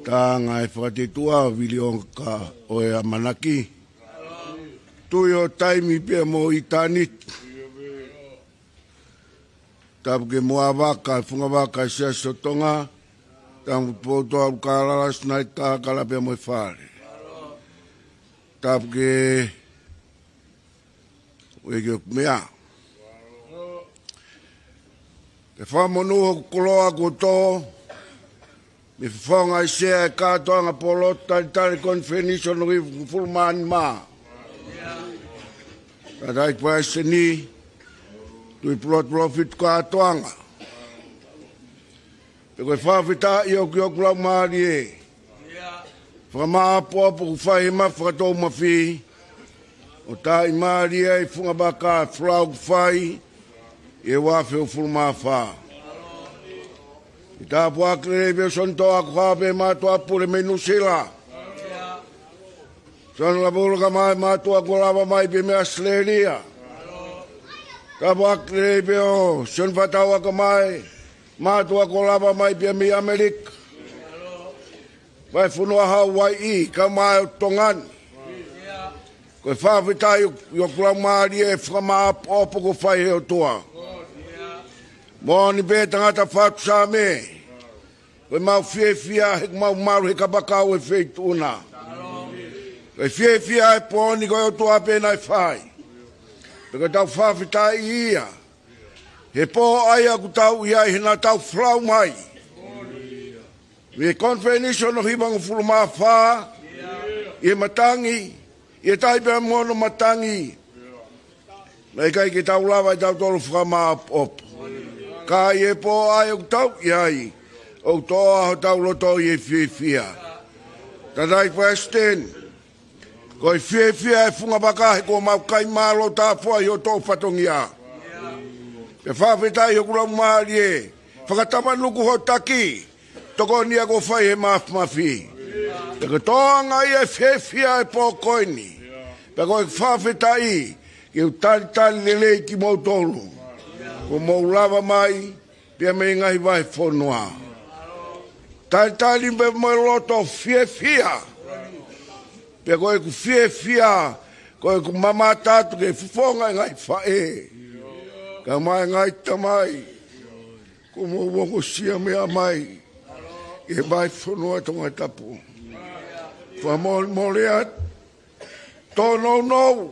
Tanga e fakatuʻutuʻu vilionga ʻo e ʻamanaki. Tuʻi ʻo taimi pea mo ʻitāniti. Tapu ki he muʻa vaka, funga vaka ʻi he Siasi ʻo Tonga. Tapu ki he poutoa ʻo Kalala, Sunaita, Kala pea mo e fale. Tapu ki he ʻEiki ʻo e meʻa. Ke fakamonū hoku koloa kuo tō, mei he fofonga ʻi he sea e kātoanga polotu talitali Konifelenisi ʻo e hongofulu mā nima. Tangataʻeiki Palesiteni, tuʻi pulotu, pulofiti kātoanga. Pea ko e fakafetaʻi ʻoku ʻi hoku laumālie. Fakamāʻopoʻopo kuo fai he mafu fakatoumafi. ʻO taʻimālie ai e funga vaka folau kuo fai ʻi he ua afe hongofulu mā fā. ʻI he tāpuaki lelei pē ʻo Sione Toa ko Hape, mātuʻa pule mei Nuʻusila. Sione Lavula kae ʻumaʻā e mātuʻa kuo lava mai pē mei ʻAositelēlia. Tāpuaki lelei pē ʻo Sione Fataua kae ʻumaʻā e mātuʻa kuo lava mai pē mei ʻAmelika. Vahefonua Hauaiʻi kae ʻumaʻā e ʻOtu Tonga ni. Ko e fakafetaʻi ʻi hoku laumālie e fakamāʻopoʻopo kuo fai he ʻOtua. Moʻoni pē tangata Fatu Saame. Ko ʻemau fiefia he ʻoku mau malu he kapakau e feituʻu na. Ko e fiefia e pō ni ko e ʻOtua pē naʻe fai. Pea ko ʻetau fakafetaʻi ia. He pō ʻa ia ʻoku tau ʻi ai he naʻa tau folau mai. Mei he Konifelenisi ʻo e hongofulu mā fā, ʻi he matangi, ʻi he tahi pea mo hono matangi. Naʻe ʻikai ke tau lava ʻe tautolu fakamāʻopoʻopo. Ka ʻi he pō ʻa ia ʻoku tau ʻi ai, ʻoku toʻo hotau loto ʻi he fiefia. Tangataʻeiki Palesiteni, ko e fiefia e funga vaka he kuo mau kai mālō tāfua ʻi hoʻo fatongia. Pea fakafetaʻi hoku laumālie, fakatamanuku hoʻo taki, tokoni ia kuo fai he mafimafi. Pea ko e tōʻonga ia e fiefia e pō ko eni. Pea ko e fakafetaʻi, ke u talitali lelei kimoutolu. Kuo mou lava mai, pea mei he ngaahi vahefonua. Talitali pea mo e loto fiefia. Pea ko ʻeku fiefia, ko ʻeku mamata atu ki he fofonga e ngaahi faʻē. Kae ʻumaʻā e ngaahi tamai. Kuo mou ongosia meʻa mai. ʻI he vahefonua Tongatapu. Fakamolemole atu. Tōnounou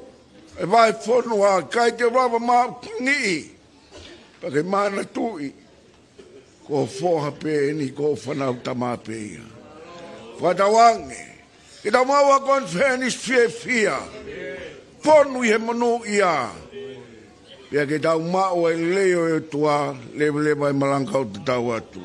e vahefonua, ʻikai te u lava maʻu tangiʻi. Pea ke manatuʻi. Ko ho foha pē eni, ko ho fānau tama pē ia. Fakatauange. Ke tau maʻu ha konifelenisi fiefia. Fonu ʻi he monūʻia. Pea ke tau maʻu e lelei ʻo e ʻOtua, leveleva e malanga kau tatau atu.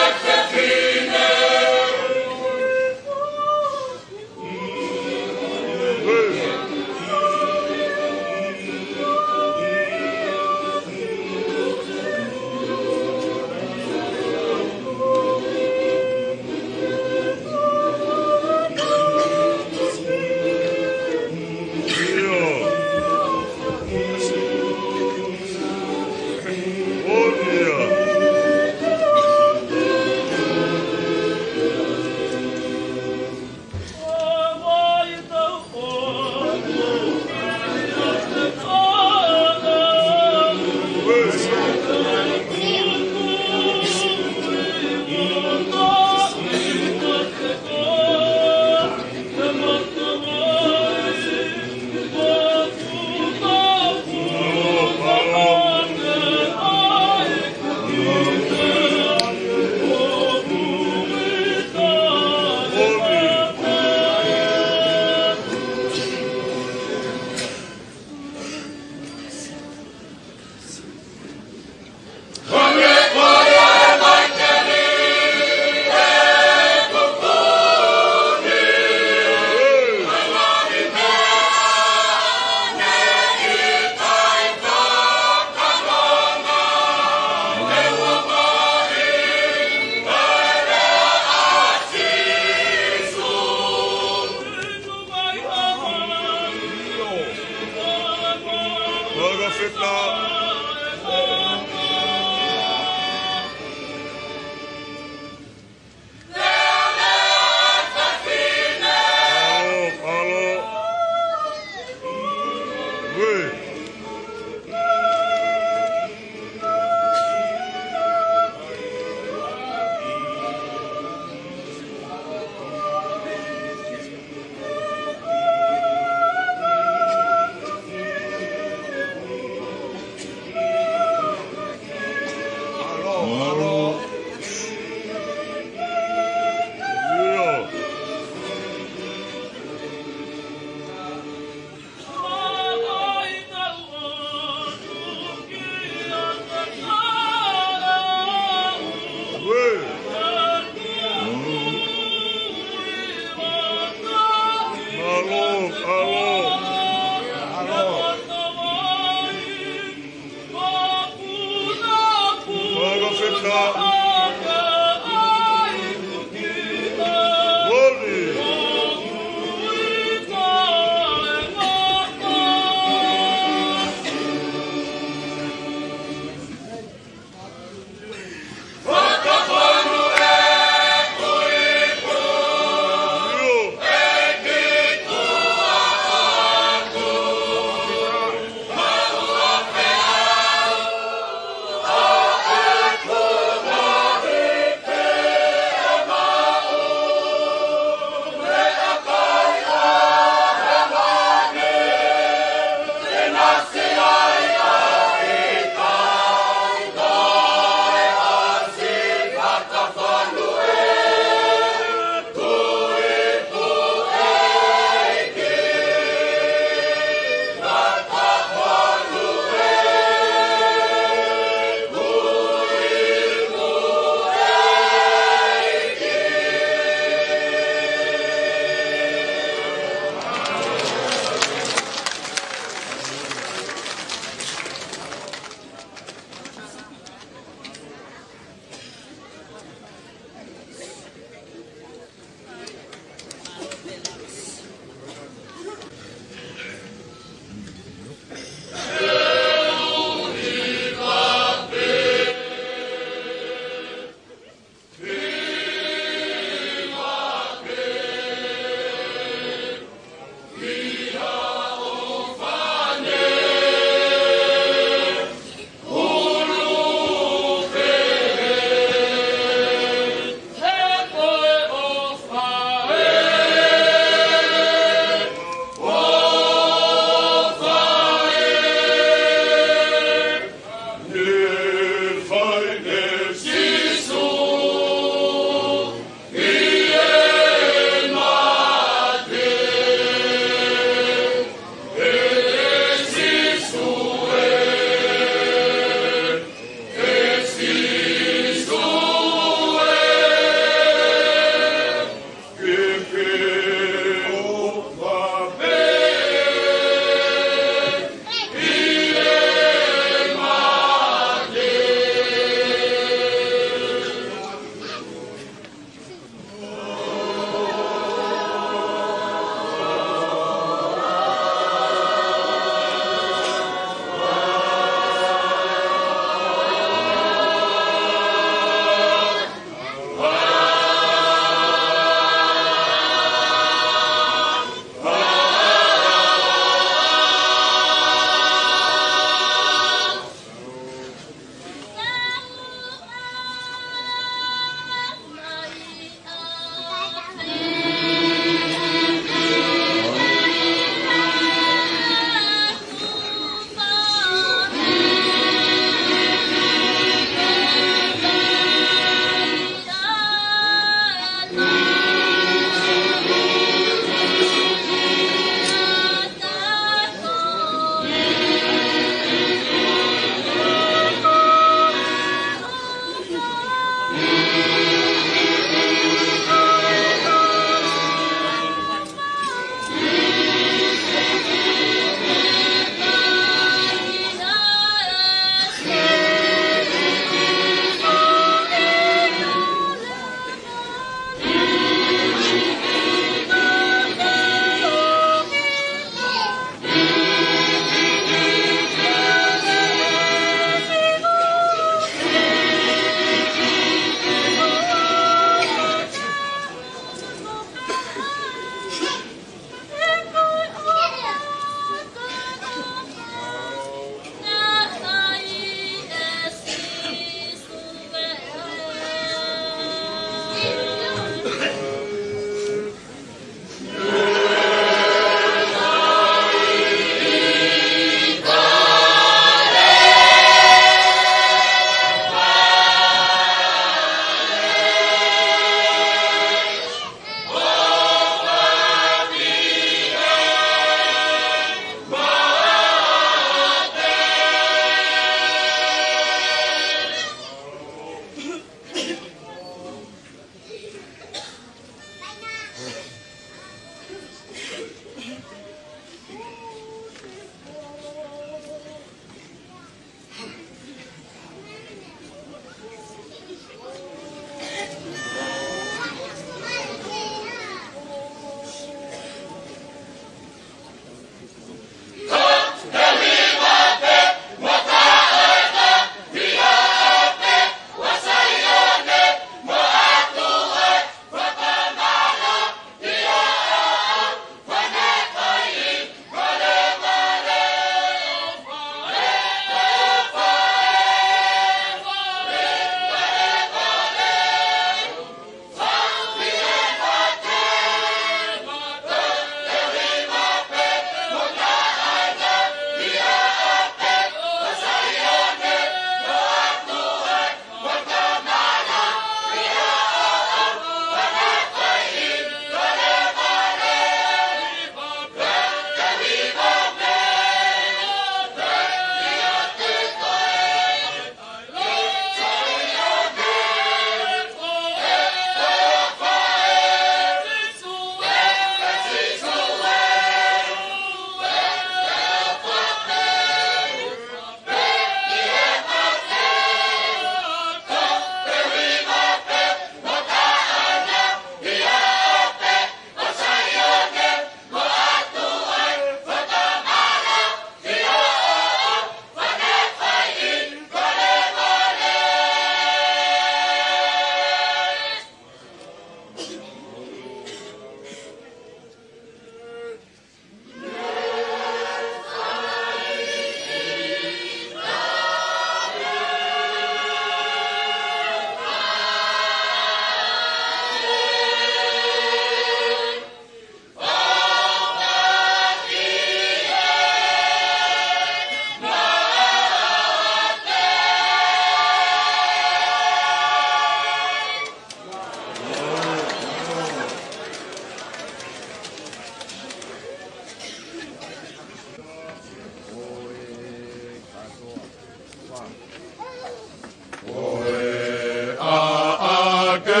Ke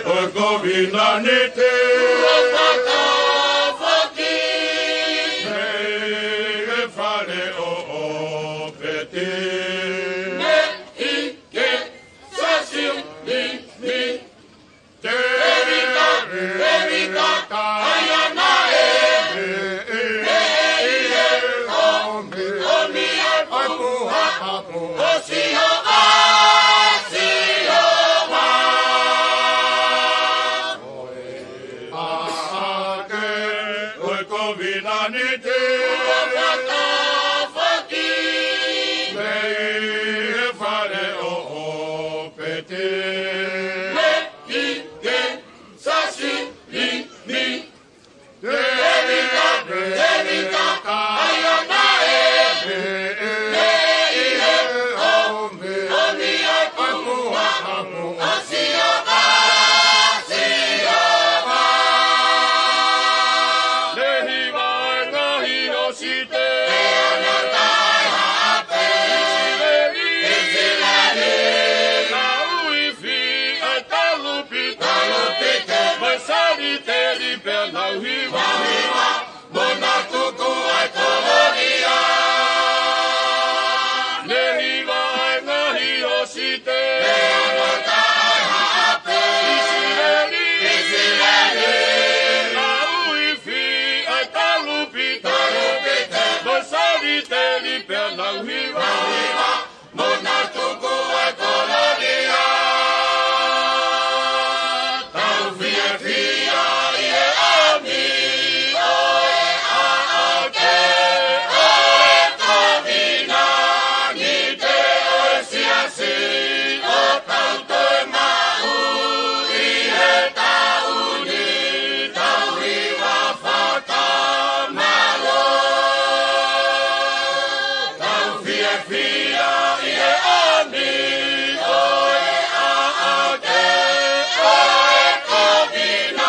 ʻo e kovinānite. Ua fakafoki. Mei he fale ʻo ʻŌpeti. Mei he siasi ʻo Nimi. Tēvita, Tēvita, ʻa ia naʻe. Mei he ʻomi, ʻomi ʻa e puha tapu ʻo Sihova, Sihova. ʻAʻake ʻo e kovinānite. Ua fakafoki. Mei he fale ʻo ʻŌpeti. Mei he siasi ʻo Nimi. Tēvita, Tēvita, ʻa ia naʻe. Mei he ʻomi, ʻomi ʻa e puha tapu ʻo Sihova, Sihova. Ne hiva e ngaahi hosite. Pea na taʻehāʻape. ʻIsileli. ʻIsileli. Nau ifi ʻa e talupite. Talupite. Mo e saliteli pea nau hiva. Nau hiva. Mo na tuku ʻa e kolōlia. Ne hiva e ngaahi hosite. Pea na taʻehāʻape. ʻIsileli. ʻIsileli. Nau ifi ʻa e talupite. Talupite. Mo e saliteli pea nau hiva. Nau hiva. Mo na tuku ʻa e kolōlia. Tau fiefia ʻi he ʻomi ʻo e ʻaʻake ʻo e kovinānite ʻo e siasi ʻo tau toe maʻu ʻi he taʻu ni. Tau hiva fakamālō. Tau fiefia ʻi he ʻomi ʻo e ʻaʻake ʻo e kovinānite.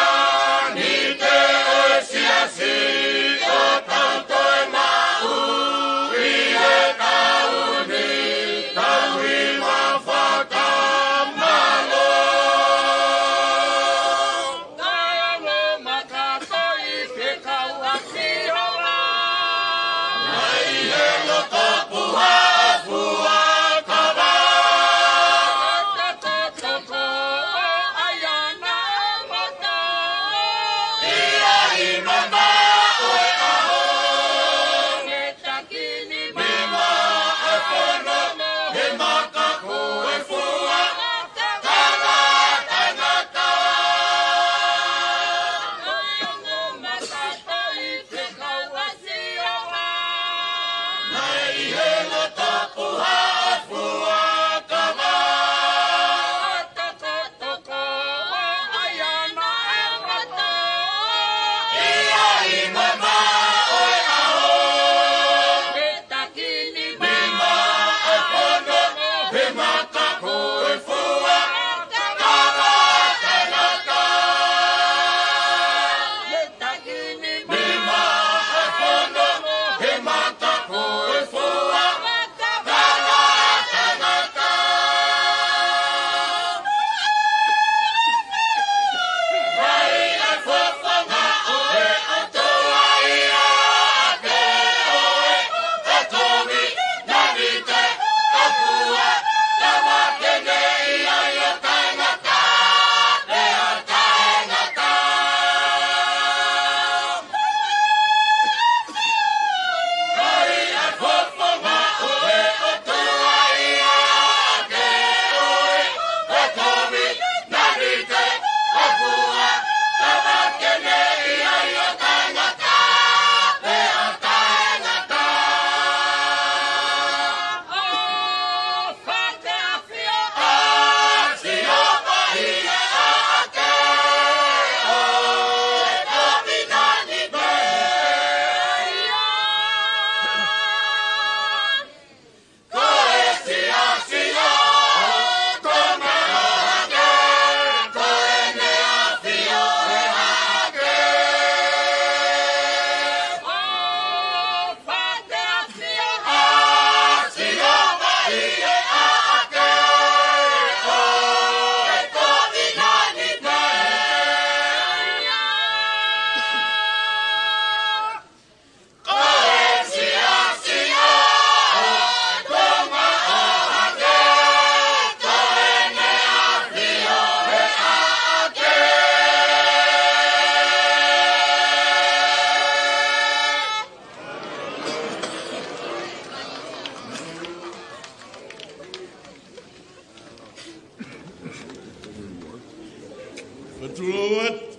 Tulou atu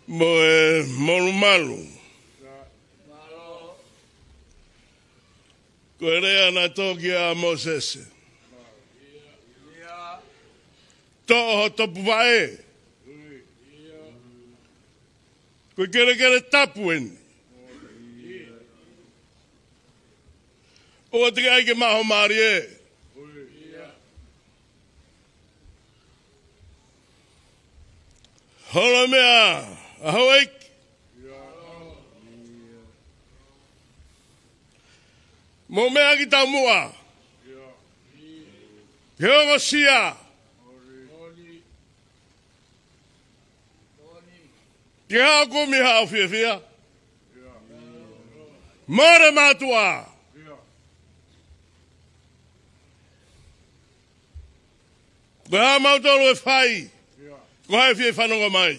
mo e molumalu. Ko e lea naʻe toki ʻa Mōsese: Toʻo ho topuvaʻe, ko e kelekele tapu eni. ʻOua te ke ʻai ke maʻu ho mālie. Holo e meʻa, ʻa houʻeiki. Mou meʻa ki taumuʻa. Ke ongosia. Ke haʻu kumi haʻo fiefia. Mole mātuʻa. Ko e hā mautolu ʻe fai? Ko hai fie fanongo mai?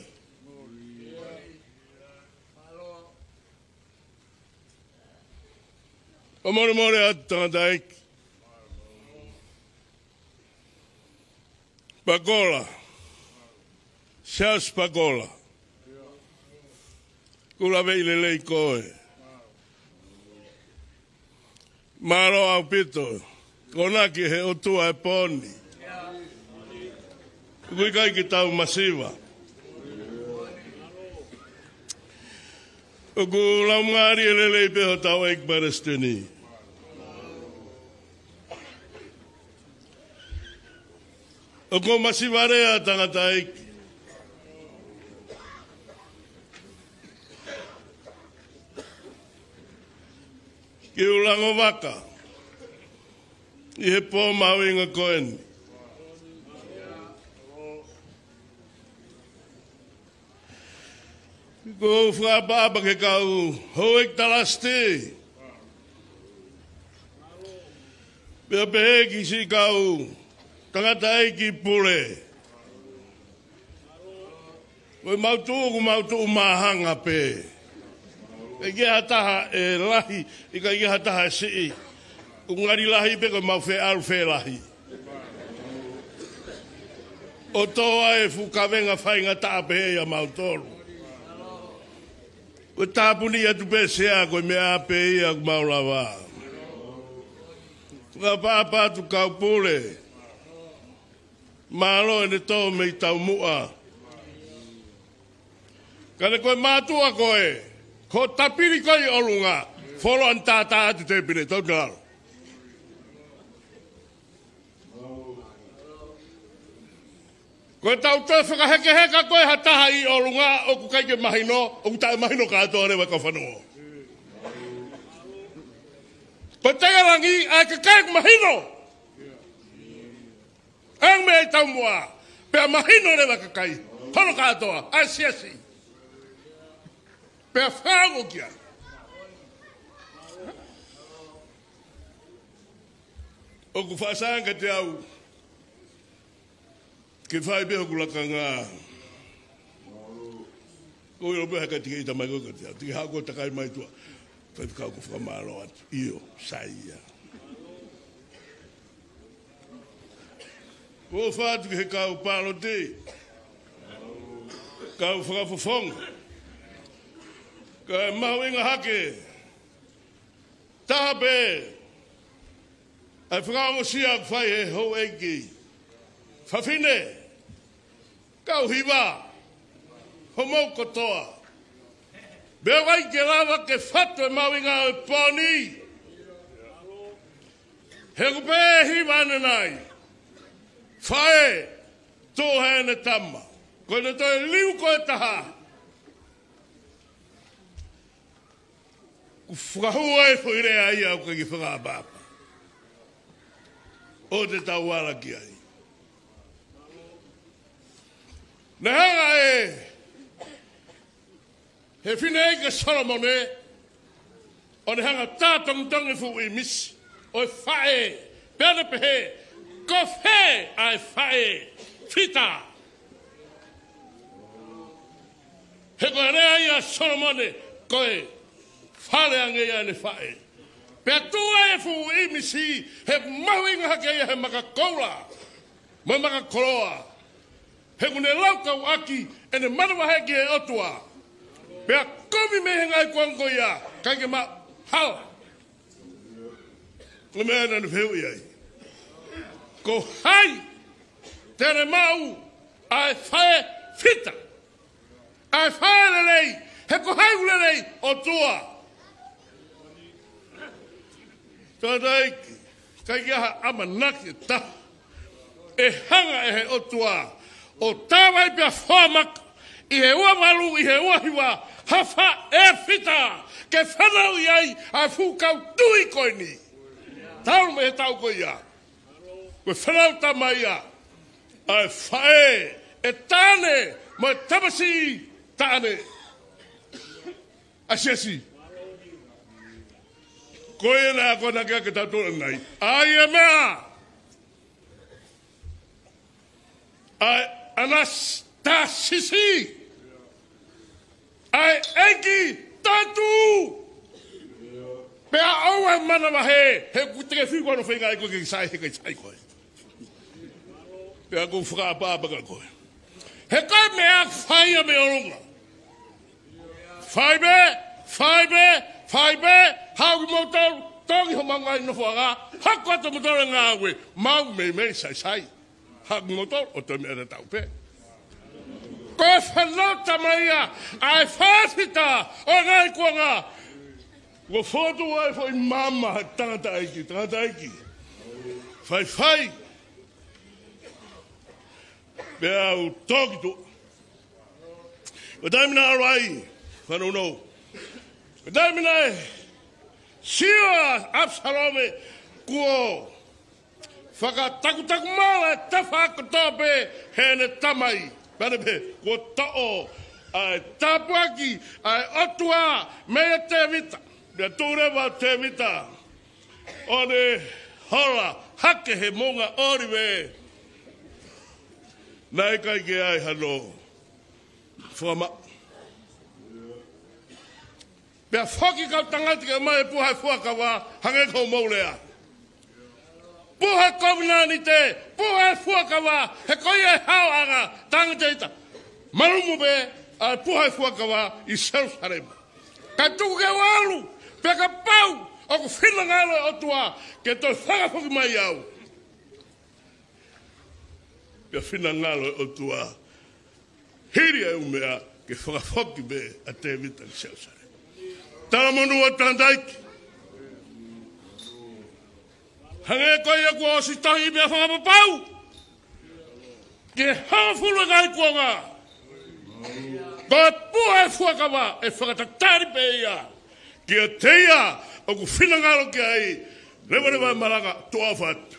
ʻO molemole atu tangataʻeiki. Pakola. Siasi Pakola. Kuo laveʻi lelei koe. Mālō ʻaupito. Konaki he ʻOtua e pō ni. ʻOku ʻikai ke tau masiva. ʻOku laumālie lelei pē hotau ʻEiki Palesiteni. ʻOku masiva lea tangataʻeiki. Ke u lango vaka ʻi he pō mahuʻinga ko eni. Ko e fakaʻapaʻapa ki he kau houʻeiki talasitī. Pea pehē ki siʻi kau tangataʻeiki pule. Ko e mau tuʻu, ko e mau tuʻu māhanga pē. ʻIkai ke ha taha ʻe lahi, ʻikai ke ha taha ʻe siʻi. ʻOku ngali lahi pē ko e mau feʻalu felahi. ʻO tō ai e fuʻu kavenga faingataʻa pē ia mautolu. Ko e tāpuni atu pē Sea, ko e meʻa pē ia ʻoku mau lava. Fakaʻapaʻapa atu kau pule. Mālō ʻene tō mei taumuʻa. Ka ne ko e mātuʻa koe, ko e tapili koe ʻi ʻolunga, folo an tātā atu tēpile, tau te lalo. Ko e tau toe fakahekeheka ko e ha taha ʻi ʻolunga, ʻoku ʻikai ke mahino, ʻoku taʻemahino kātoa leva ka fanongo. Ko e teke langi, ʻa e kakai ʻoku mahino. ʻA e meʻa ʻi taumuʻa, pea mahino leva kakai, hono kātoa, ʻa e siasi. Pea fāngo kia. ʻOku faʻa sanga te au. Ke fai pē hoku lakanga. Ko ilo pē haka tike ita mai ko ka te au. Tike hako takai mai tua. Fai kau ko fakamālō atu. ʻIo, sai ia. Ko fatu ki he kau palote. Kau fakafofonga. Ka mahuʻinga hake. Taha pē, ʻa e fakaongosia ʻoku fai he houʻeiki. Fafine, kau hiva, homou kotoa. Pea ʻoku ʻikai ke lava ke fatu e mahuʻinga ʻo e pō ni. He ʻoku pehē hiva ʻanenai. Faʻē, tō hene tama. Ko ʻene toe liu ko e taha. ʻOku fakahua e foʻi lea ia ʻoku ʻikai ke fakaʻapaʻapa. ʻOua te tau ala ki ai. Naʻe hanga ʻe he fineʻeiki ko Solomone, ʻo ne hanga ʻo tātongitongi fuʻu ʻīmisi ʻo e faʻē, pea ne pehē, ko fē ʻa e faʻē fita? He ko e lea ia ʻa Solomone, ko e fale ange ia ʻene faʻē. Pea tuʻu ai e fuʻu ʻīmisi, he ʻoku mahuʻinga hake ia he maka koula mo e maka koloa. He ʻoku ne laukau ʻaki ʻene manavahē ki he ʻOtua. Pea kumi mei he ngaahi kuonga ko ia, ʻikai ke maʻu hala. Ko e meʻa naʻa ne fehuʻi ai, ko hai te ne maʻu ʻa e faʻē fita, ʻa e faʻē lelei? He ko hai ʻoku lelei? ʻOtua. Tangataʻeiki, ʻikai ke ʻi ai ha ʻamanaki ʻe taha ʻe hanga ʻe he ʻOtua ʻo tāvai pea foa maka ʻi he ua valu, ʻi he ua hiva, ha faʻē fita ke fanauʻi ai ʻa e fuʻu kau tui ko eni. Talu mei he taʻu ko ia, ko e fānau tama ia, ʻa e faʻē ʻe taʻane mo e tamasiʻi taʻane ʻa e siasi. Ko ia naʻe akonaki ʻaki kitautolu ʻanenai, ʻa ia e meʻa, ʻa e ʻAnastasisi, ʻa e ʻEiki Tatu. Pea ʻoua ʻe manavahē, he ʻoku te ke fiu ko hono feinga ʻe koe ke sai, he ʻikai sai koe. Pea ʻoku ou fakaʻapaʻapa kia koe, he ko e meʻa ʻoku fai ia mei ʻolunga. Fai pē, fai pē, fai pē, haʻu kimoutolu, toki homau ngaahi nofoʻanga, hoko atu moutolu e ngāue, mau meimei saisai. Haʻu kimoutolu ʻo toe meʻa tatau pē. Ko e fānau tama ia, ʻa e faʻē fita ʻo e ngaahi kuonga. Kuo fotu ai foʻi maama he tangataʻeiki, tangataʻeiki, faifai. Pea u toki tuʻa. Ko e taimi naʻe ʻalu ai, fanongo. Ko e taimi naʻe sio ai ʻa ʻApisalome kuo fakatakutaku maʻu e tafa kotoa pē heʻene tamai. Pea ne pehē, kuo toʻo ʻa e tāpuaki ʻa e ʻOtua meia Tēvita. Pea tuʻu leva ʻa Tēvita ʻo ne hola hake he moʻunga ʻŌlive. Naʻe ʻikai ke ʻi ai hano fakamaʻu. Pea foki kau tangata ke ʻomai e puha ʻo e fuakava, hangē ko hoʻomou lea. Puha kovinānite, puha ʻo e fuakava, he ko ia e haoʻanga, tangataʻeiki. Malumu pē ʻa e puha ʻo e fuakava ʻi Selusalema. Ka tuku ke u ʻalu, pea kapau ʻoku finangalo e ʻOtua ke toe fakafoki mai au, pea finangalo e ʻOtua, hili ʻa e ʻū meʻa, ke fakafoki pē ʻa Tēvita ki Selusalema. Talamonū ʻa e tangataʻeiki. Hangē ko ia kuo ʻosi tohi ʻi he meʻa fakapapau ki he hongofulu ʻo e ngaahi kuonga, ko e puha ʻo e fuakava ʻe fakatatali pē ia kiate ia ʻoku finangalo ki ai. Levaleva e malanga, tuʻa ʻofa atu.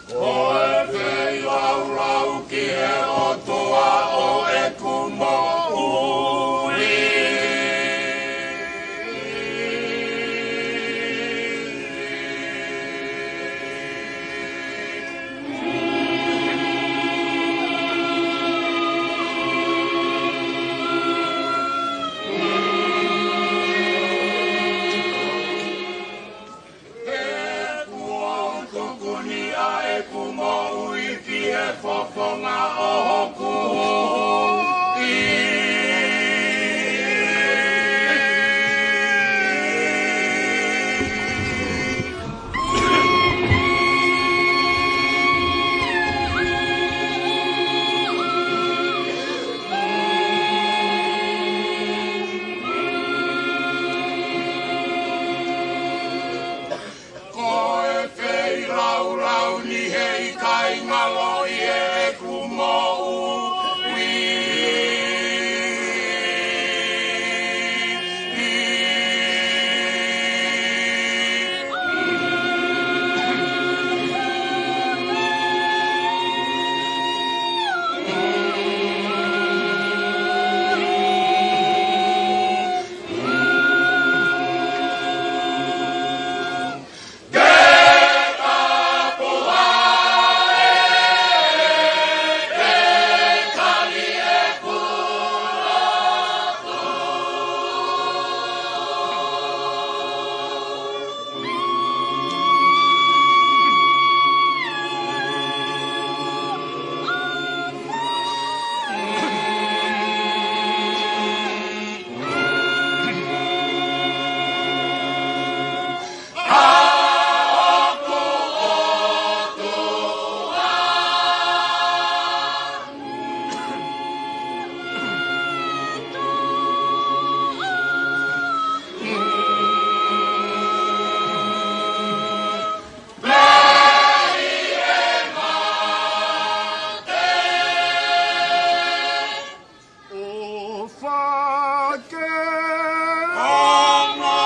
Ko e feilaulau ki he ʻOtua ʻo ʻeku moʻui. He kuo u tuku ni ʻa ʻeku moʻui ki he fofonga ʻo hoku huhuʻi. Ko e feilaulau ni heʻikai ngalo ʻi heʻeku moʻui. ʻOfa ke ʻoange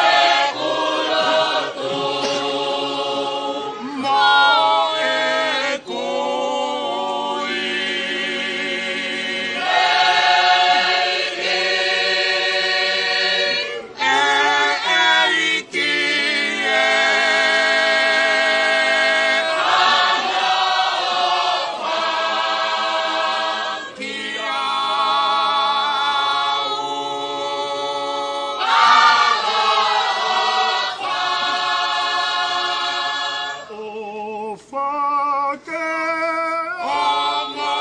ʻeku lotu mo ʻeku ui. ʻE ʻEiki ē, ʻaloʻofa kiate au. ʻOfa ke ʻoange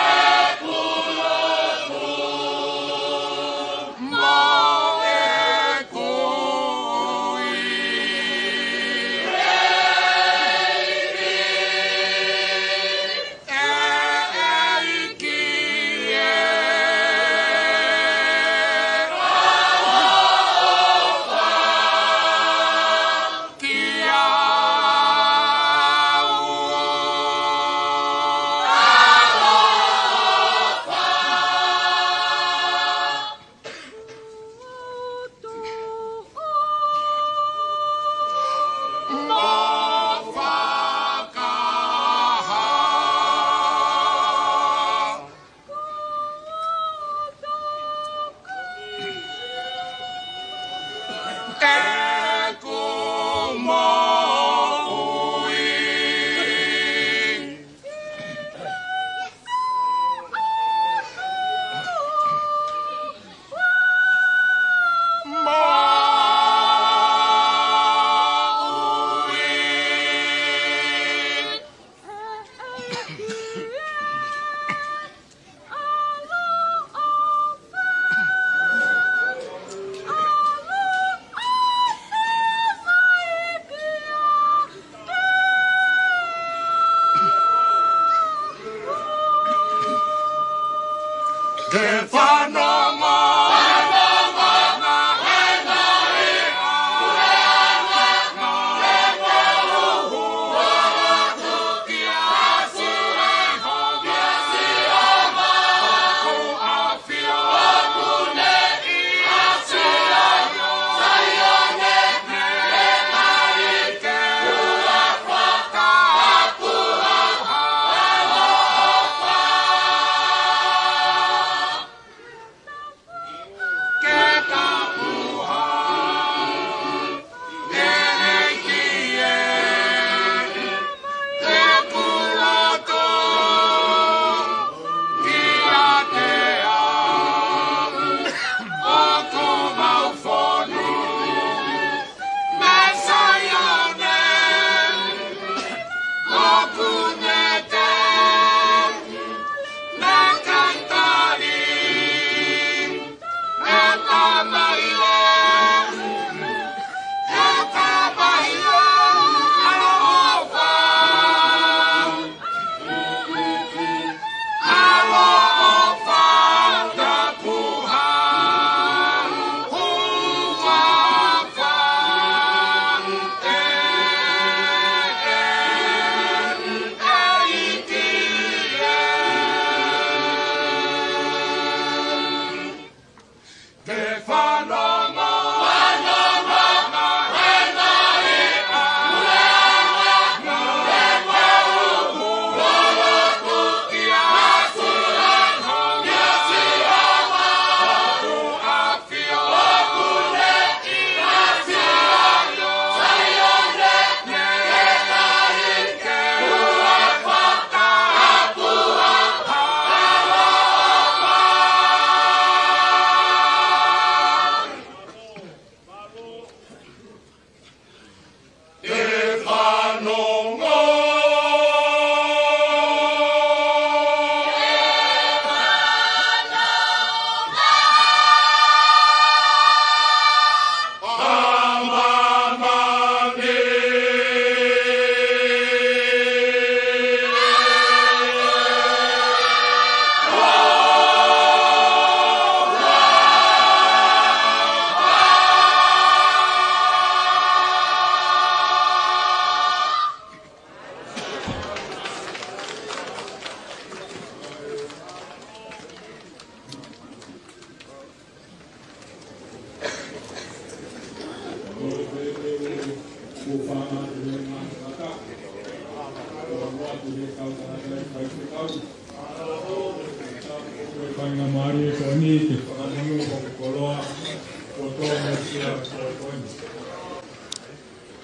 ʻeku lotu mo ʻeku ui. ʻE ʻEiki ē, ʻaloʻofa kiate au. ʻAloʻofa. Mo fakahā ʻeku moʻui.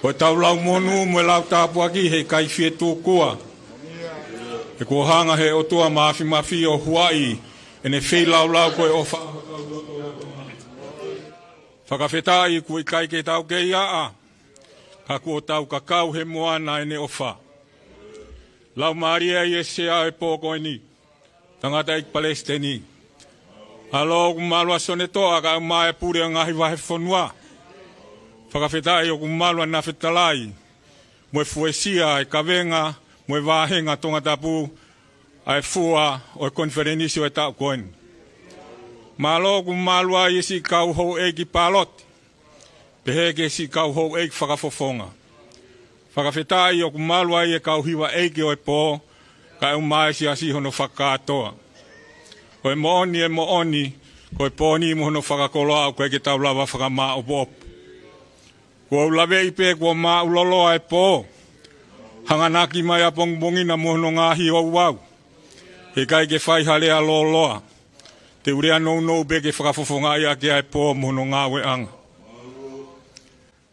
Ko ʻetau lau monū mo e lau tāpuaki he ʻikai fie tūkua. He kuo hanga he ʻOtua Māfimafi ʻo huaʻi ʻene feilaulau ko e ʻofa. Fakafetaʻi kuo ʻikai ke tau kei ʻaʻa, ka kuo tau kakau he moana ʻene ʻofa. Laumālie ʻa e Sea ʻo e pō ko eni. Tangataʻeiki Palesiteni. ʻAlo ʻoku malu ʻa Sonetoʻa kae ʻumaʻā e pule ʻo e ngaahi vahefonua. Fakafetaʻi ʻoku malu ʻa Nafetalai mo e fuesia e kavenga mo e vāhenga Tongatapu ʻa e fua ʻo e konifelenisi ʻo e taʻu ko eni. Mālō ʻoku malu ai e siʻi kau houʻeiki pāloti. Pehē ki he siʻi kau houʻeiki fakafofonga. Fakafetaʻi ʻoku malu ai e kau hiva ʻeiki ʻo e pō, kae ʻumaʻā e siasi hono fakakātoa. Ko e moʻoni, e moʻoni, ko e pō ni mo hono fakakoloa ʻoku ʻikai ke tau lava fakamāʻopoʻopo. Kuo u laveʻi pē kuo māʻuloloa e pō. Hanganaki mai ʻapongipongi na mo hono ngaahi ouau. He ʻikai ke fai ha lea lōloa. Te u lea nounou pē ke fakafofongaʻi ʻaki ʻa e pō mo hono ngāueʻanga.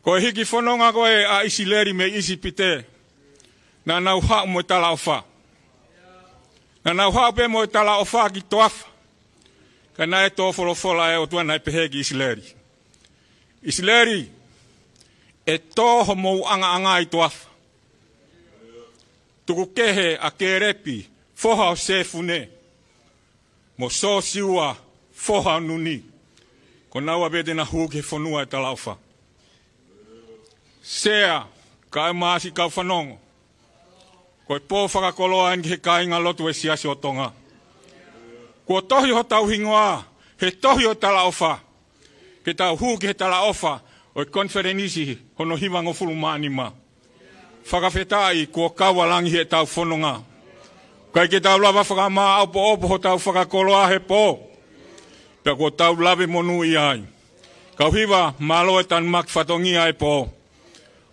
Ko e hiki fononga ko ē ʻa ʻIsileli mei ʻIsipite, naʻa nau haʻu mo e talaʻofa. Naʻa nau haʻu pē mo e talaʻofa ki toafa. Ka naʻe tō folofola ʻa e ʻOtua naʻe pehē ki ʻIsileli. ʻIsileli, ʻe tō homou ʻangaʻanga ʻi toafa. Tuku kehe ʻa Kēlepi, foha ʻo Sefune, mo Sosiua, foha ʻo Nuni. Ko naua pē te na hū ki he fonua ʻo e talaʻofa. Sea, kae ʻumaʻā siʻi kau fanongo. Ko e pō fakakoloa eni ki he kāingalotu ʻo e Siasi ʻo Tonga. Kuo tohi hotau hingoa he tohi ʻo e talaʻofa. Ke tau hū ki he talaʻofa ʻo e konifelenisi hono hivangofulu mā nima. Fakafetaʻi kuo kau ʻa langi heʻetau fononga. ʻIkai ke tau lava fakamāʻopoʻopo hotau fakakoloa he pō. Pea kuo tau lave monūʻia ai. Kau hiva, mālō e tanumaki fatongia e pō.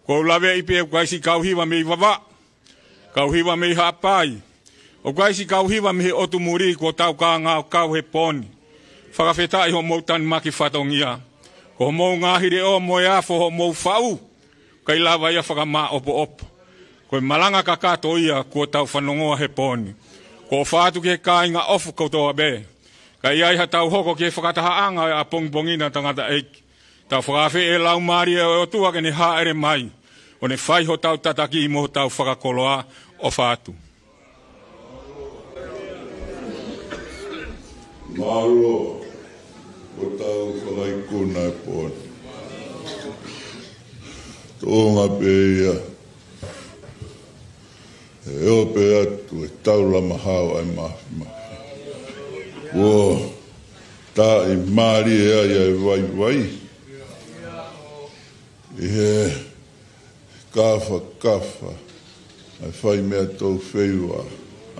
Kuo u laveʻi pē ʻoku ʻi ai siʻi kau hiva mei Vavaʻu. Kau hiva mei Haʻapai. ʻOku ʻi ai siʻi kau hiva mei he ʻotu muli kuo tau kāngā ʻo kau he pō ni. Fakafetaʻi hoʻomou tanumaki fatongia. Ko hoʻomou ngaahi leʻo mo e afo hoʻomou faʻu. ʻIkai lava ia fakamāʻopoʻopo. Ko e malanga kakato ia kuo tau fanongoa he pō ni. Ko e ʻofa atu ki he kāinga ʻofa kotoa pē. Ka ʻi ai haʻatau hoko ki he fakatahaʻanga ʻo e ʻapongipongi na tangataʻeiki. Tau fakaafeʻi e Laumālie ʻo e ʻOtua ke ne hāʻele mai, ʻo ne fai hotau tataki mo hotau fakakoloa. ʻOfa atu. Mālō, ko hotau fakaikuna e pō ni. Tōʻonga pē ia. ʻE ope atu e taula mahaoʻi ʻa e mafimafi. Kuo taʻimālie ai ʻa e vaivai. ʻI he kafakafa, ʻa e fai meʻa tau feiva,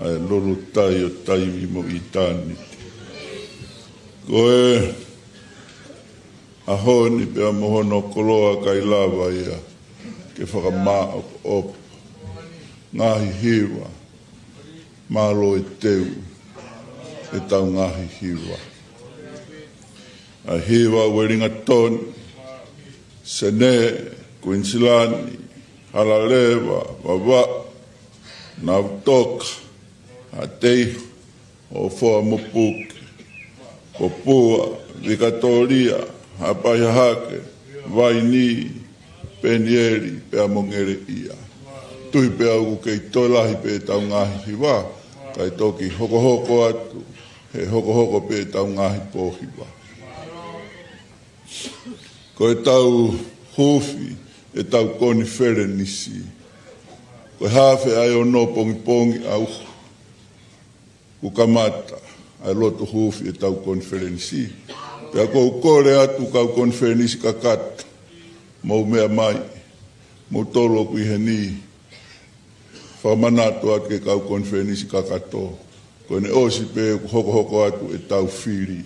ʻa e lolotai ʻo taimi mo ʻitāniti. Ko e ʻAho ni pea mo hono koloa ʻikai lava ia ke fakamāʻopoʻopo. Ngaahi hiva, mālō e teu ʻetau ngaahi hiva. ʻA e hiva ʻa Uelingatoni, Senē, Kuinisilani, Halaleva, Vavaʻu, Navutoka, Haʻateiho, ʻOfoa mo Puke, Popua, Vikatōlia, Haʻapai Hahake, Vainī, Penieli, pea mo Ngeleʻia. Tui pē au ʻoku kei toe lahi pē ʻetau ngaahi hiva, kae toki hokohoko atu, he hokohoko pē ʻetau ngaahi pōhiva. Ko ʻetau huufi ʻetau konifelenisi, ko e haafe ʻa e ono pongipongi ʻauha kuo kamata ʻa e lotu huufi ʻetau konifelenisi. Pea ʻoku ou kole atu kau konifelenisi kakato, mou meʻa mai, moutolu ʻoku ʻi heni, fakamanatu atu ki he kau konifelenisi kakato, ko ʻene ʻosi pē ʻoku hokohoko atu ʻetau fili.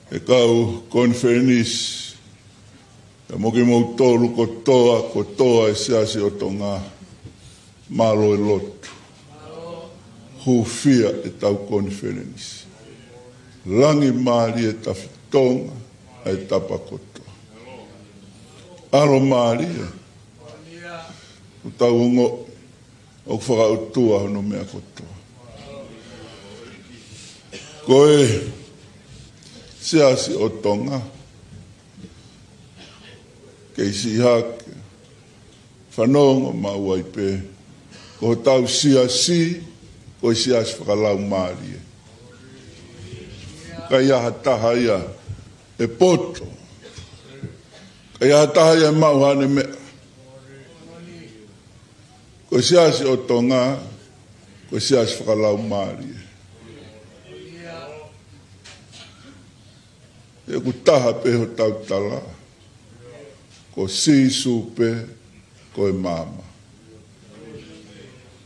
ʻE kau konifelenisi, pea mo kimoutolu kotoa, kotoa e Siasi ʻo Tonga, mālō e lotu. Huufia ʻetau konifelenisi. Langi mālie tafitonga ʻa e tapa kotoa. ʻAlo mālie, ʻoku tau ongoʻi ʻoku fakaʻotua hono meʻa kotoa. Ko e Siasi ʻo Tonga, kei siʻi hake, fanongo maʻu ai pē, ko hotau siasi, ko e siasi fakalaumālie. ʻIkai ha taha ia ʻe poto, ʻikai ha taha ia ʻe maʻu haʻane meʻa. Ko e Siasi ʻo Tonga, ko e siasi fakalaumālie. ʻOku taha pē hotau tala, ko Sīsū pē ko e maama.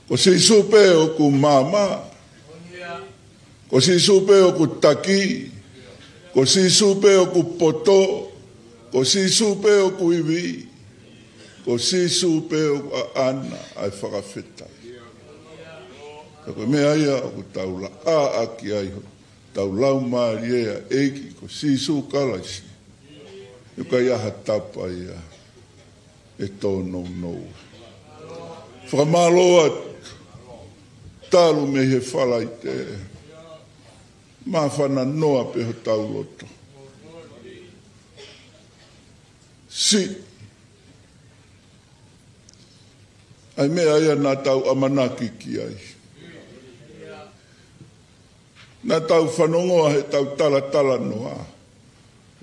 Ko Sīsū pē ʻoku maama. Ko Sīsū pē ʻoku taki. Ko Sīsū pē ʻoku poto. Ko Sīsū pē ʻoku ivi. Ko Sīsū pē ʻoku ʻaʻana ʻa e fakafetaʻi. Ka ko e meʻa ia ʻoku tau laʻā ʻaki ai hotau laumālie ʻa e ʻEiki ko Sīsū Kalaisi. ʻOku ʻikai ha tapa ia ʻe tōnounou. Fakamālō atu, talu mei he Falaite, māfana noa pē hotau loto. Siʻi ʻa e meʻa ia naʻa tau ʻamanaki ki ai. Naʻa tau fanongoa heʻetau talatalanoa.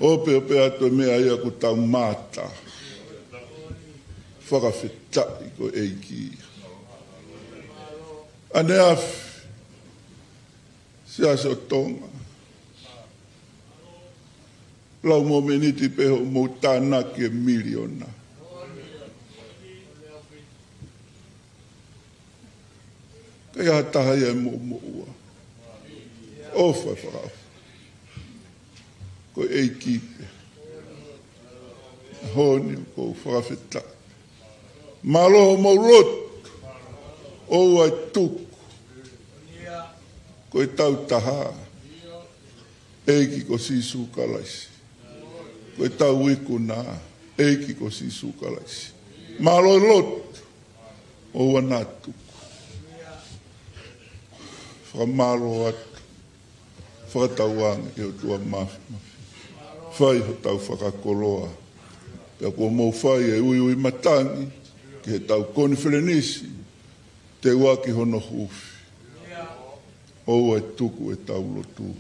ʻOpeʻope atu e meʻa ia ʻoku tau mātā. Fakafetaʻi ko e ʻEiki. ʻAneafi, Siasi ʻo Tonga. Lau mōmeniti pē hoʻomou tānaki e miliona. ʻIkai ha taha ia ʻe moʻumoʻua. ʻOfa e fakaʻofa. Ko e ʻEiki pē. ʻAho ni ʻoku ou fakafetaʻi. Mālō hoʻomou lotu. ʻOua ʻe tuku. Ko e tautaha. ʻEiki ko Sīsū Kalaisi. Ko e tauikuna, ʻEiki ko Sīsū Kalaisi. Mālō e lotu, ʻoua naʻa tuku. Fakamālō atu, fakatauange ki he ʻOtua Māfimafi. Fai hotau fakakoloa. Pea kuo mou fai e uiuimatangi, ki heʻetau konifelenisi, teuaki hono huufi. ʻOua ʻe tuku ʻetau lotu.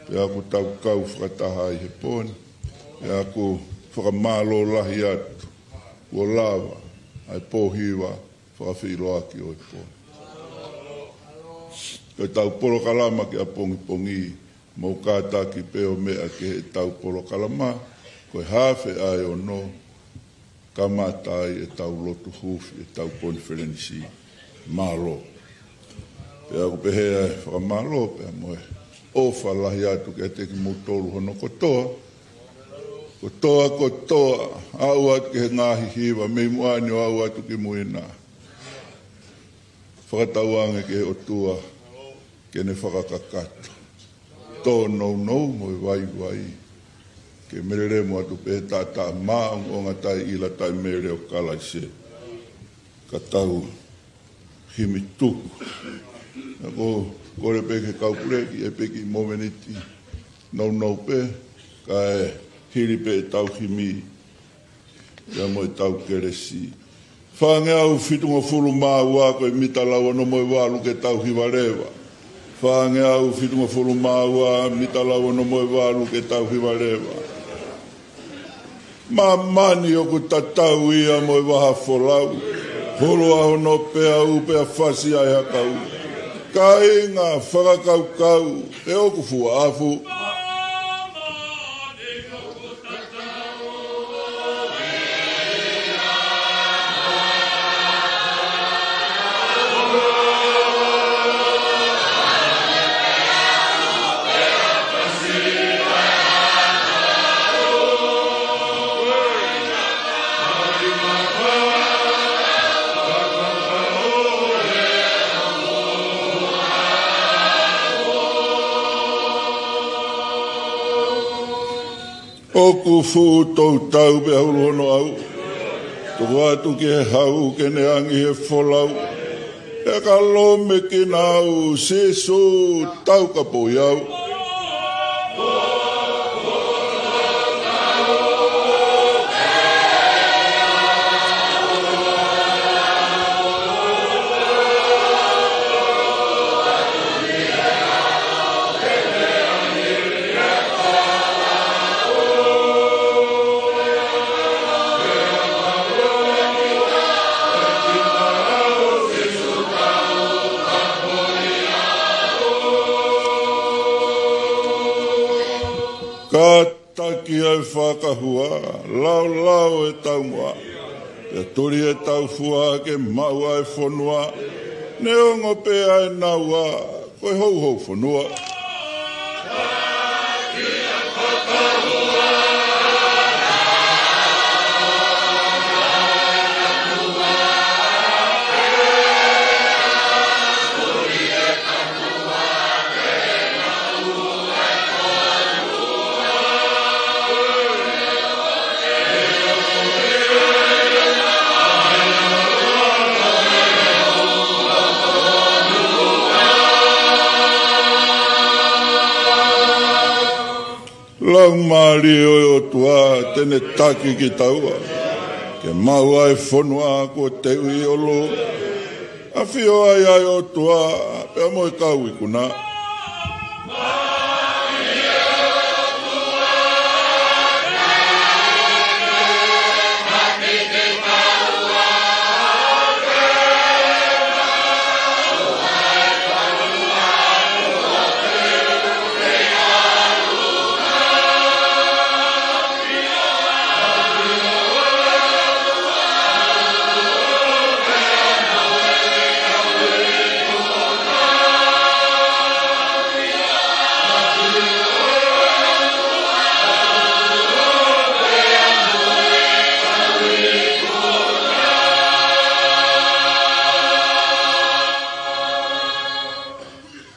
Pea ʻoku tau kau fakataha ai he pō ni. Pea ʻoku fakamālō lahi atu. Kuo lava ʻa e pōhiva fakafeʻiloaki ʻo e pō ni. Ko ʻetau polokalama ki ʻapongipongi, mou kātaki pē ʻo meʻa ki heʻetau polokalama, ko e haafe ʻa e ono, kamata ai ʻetau lotu huufi ʻetau konifelenisi. Mālō. Pea ʻoku pehē ʻa e fakamālō, pea mo e ʻofa lahi atu kiate kimoutolu hono kotoa. Kotoa, kotoa, aʻu atu ki he ngaahi hiva, mei muʻa ni ʻo aʻu atu ki mui na. Fakatauange ki he ʻOtua, ke ne fakakakato. Tō nounou mo e vaivai. Ke melemo atu pē he taʻataʻa maʻongoʻonga taʻeʻila taʻemele ʻo Kalaisi. Ka tau himi tuku. Ka ko e kole pē ki he kau pule ke ʻai pē kiʻi momeniti nounou pē, kae hili pē ʻetau himi ia mo ʻetau kelesi. Fāngeau fitungofulu mā ua, ko e mita lau ono mo e valu ke tau hiva leva. Fāngeau fitungofulu mā ua, mita lau ono mo e valu ke tau hiva leva. Māmani ʻoku tatau ia mo e vaha folau. Holo ʻa hono peau pea fasi ai ha kau. Kāinga, fakakaukau, he ʻoku fuaʻafu. ʻOku fuʻu toutai pea hulu hono ʻau. Tuku atu ki he hau ke ne angi he folau. He ka lōmekina au, Sīsū, taukapoʻi au. Kātaki ʻa e fakahua, laolao e taumuʻa, pea tuli e taufua ke maʻu ʻa e fonua, neongo pē ʻa e naua, ko e houhou fonua. Laumālie ʻo e ʻOtua te ne taki kitaua, ke maʻu ʻa e fonua kuo teuʻi ʻi ʻolunga. ʻAfio ai ʻa e ʻOtua pea mo e kau ikuna.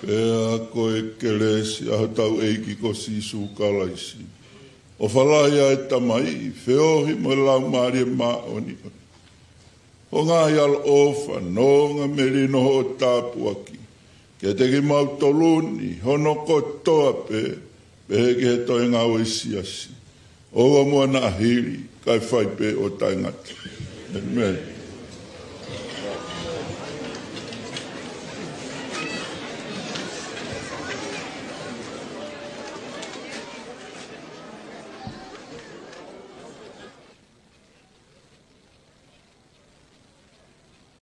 Pea ko e kelesi ʻa hotau ʻEiki ko Sīsū Kalaisi, ʻofa lahi ʻa e Tamai, feohi mo e Laumālie Māʻoniʻoni, ʻo ngaahi ʻaloʻofa, nonga, melino, hoʻo tāpuaki, kiate kimautolu ni hono kotoa pē, pehē ki he toe ngāue ʻa e siasi, ʻoua muʻa naʻa hili, kae fai pē ʻo taʻengata. ʻĒmeni.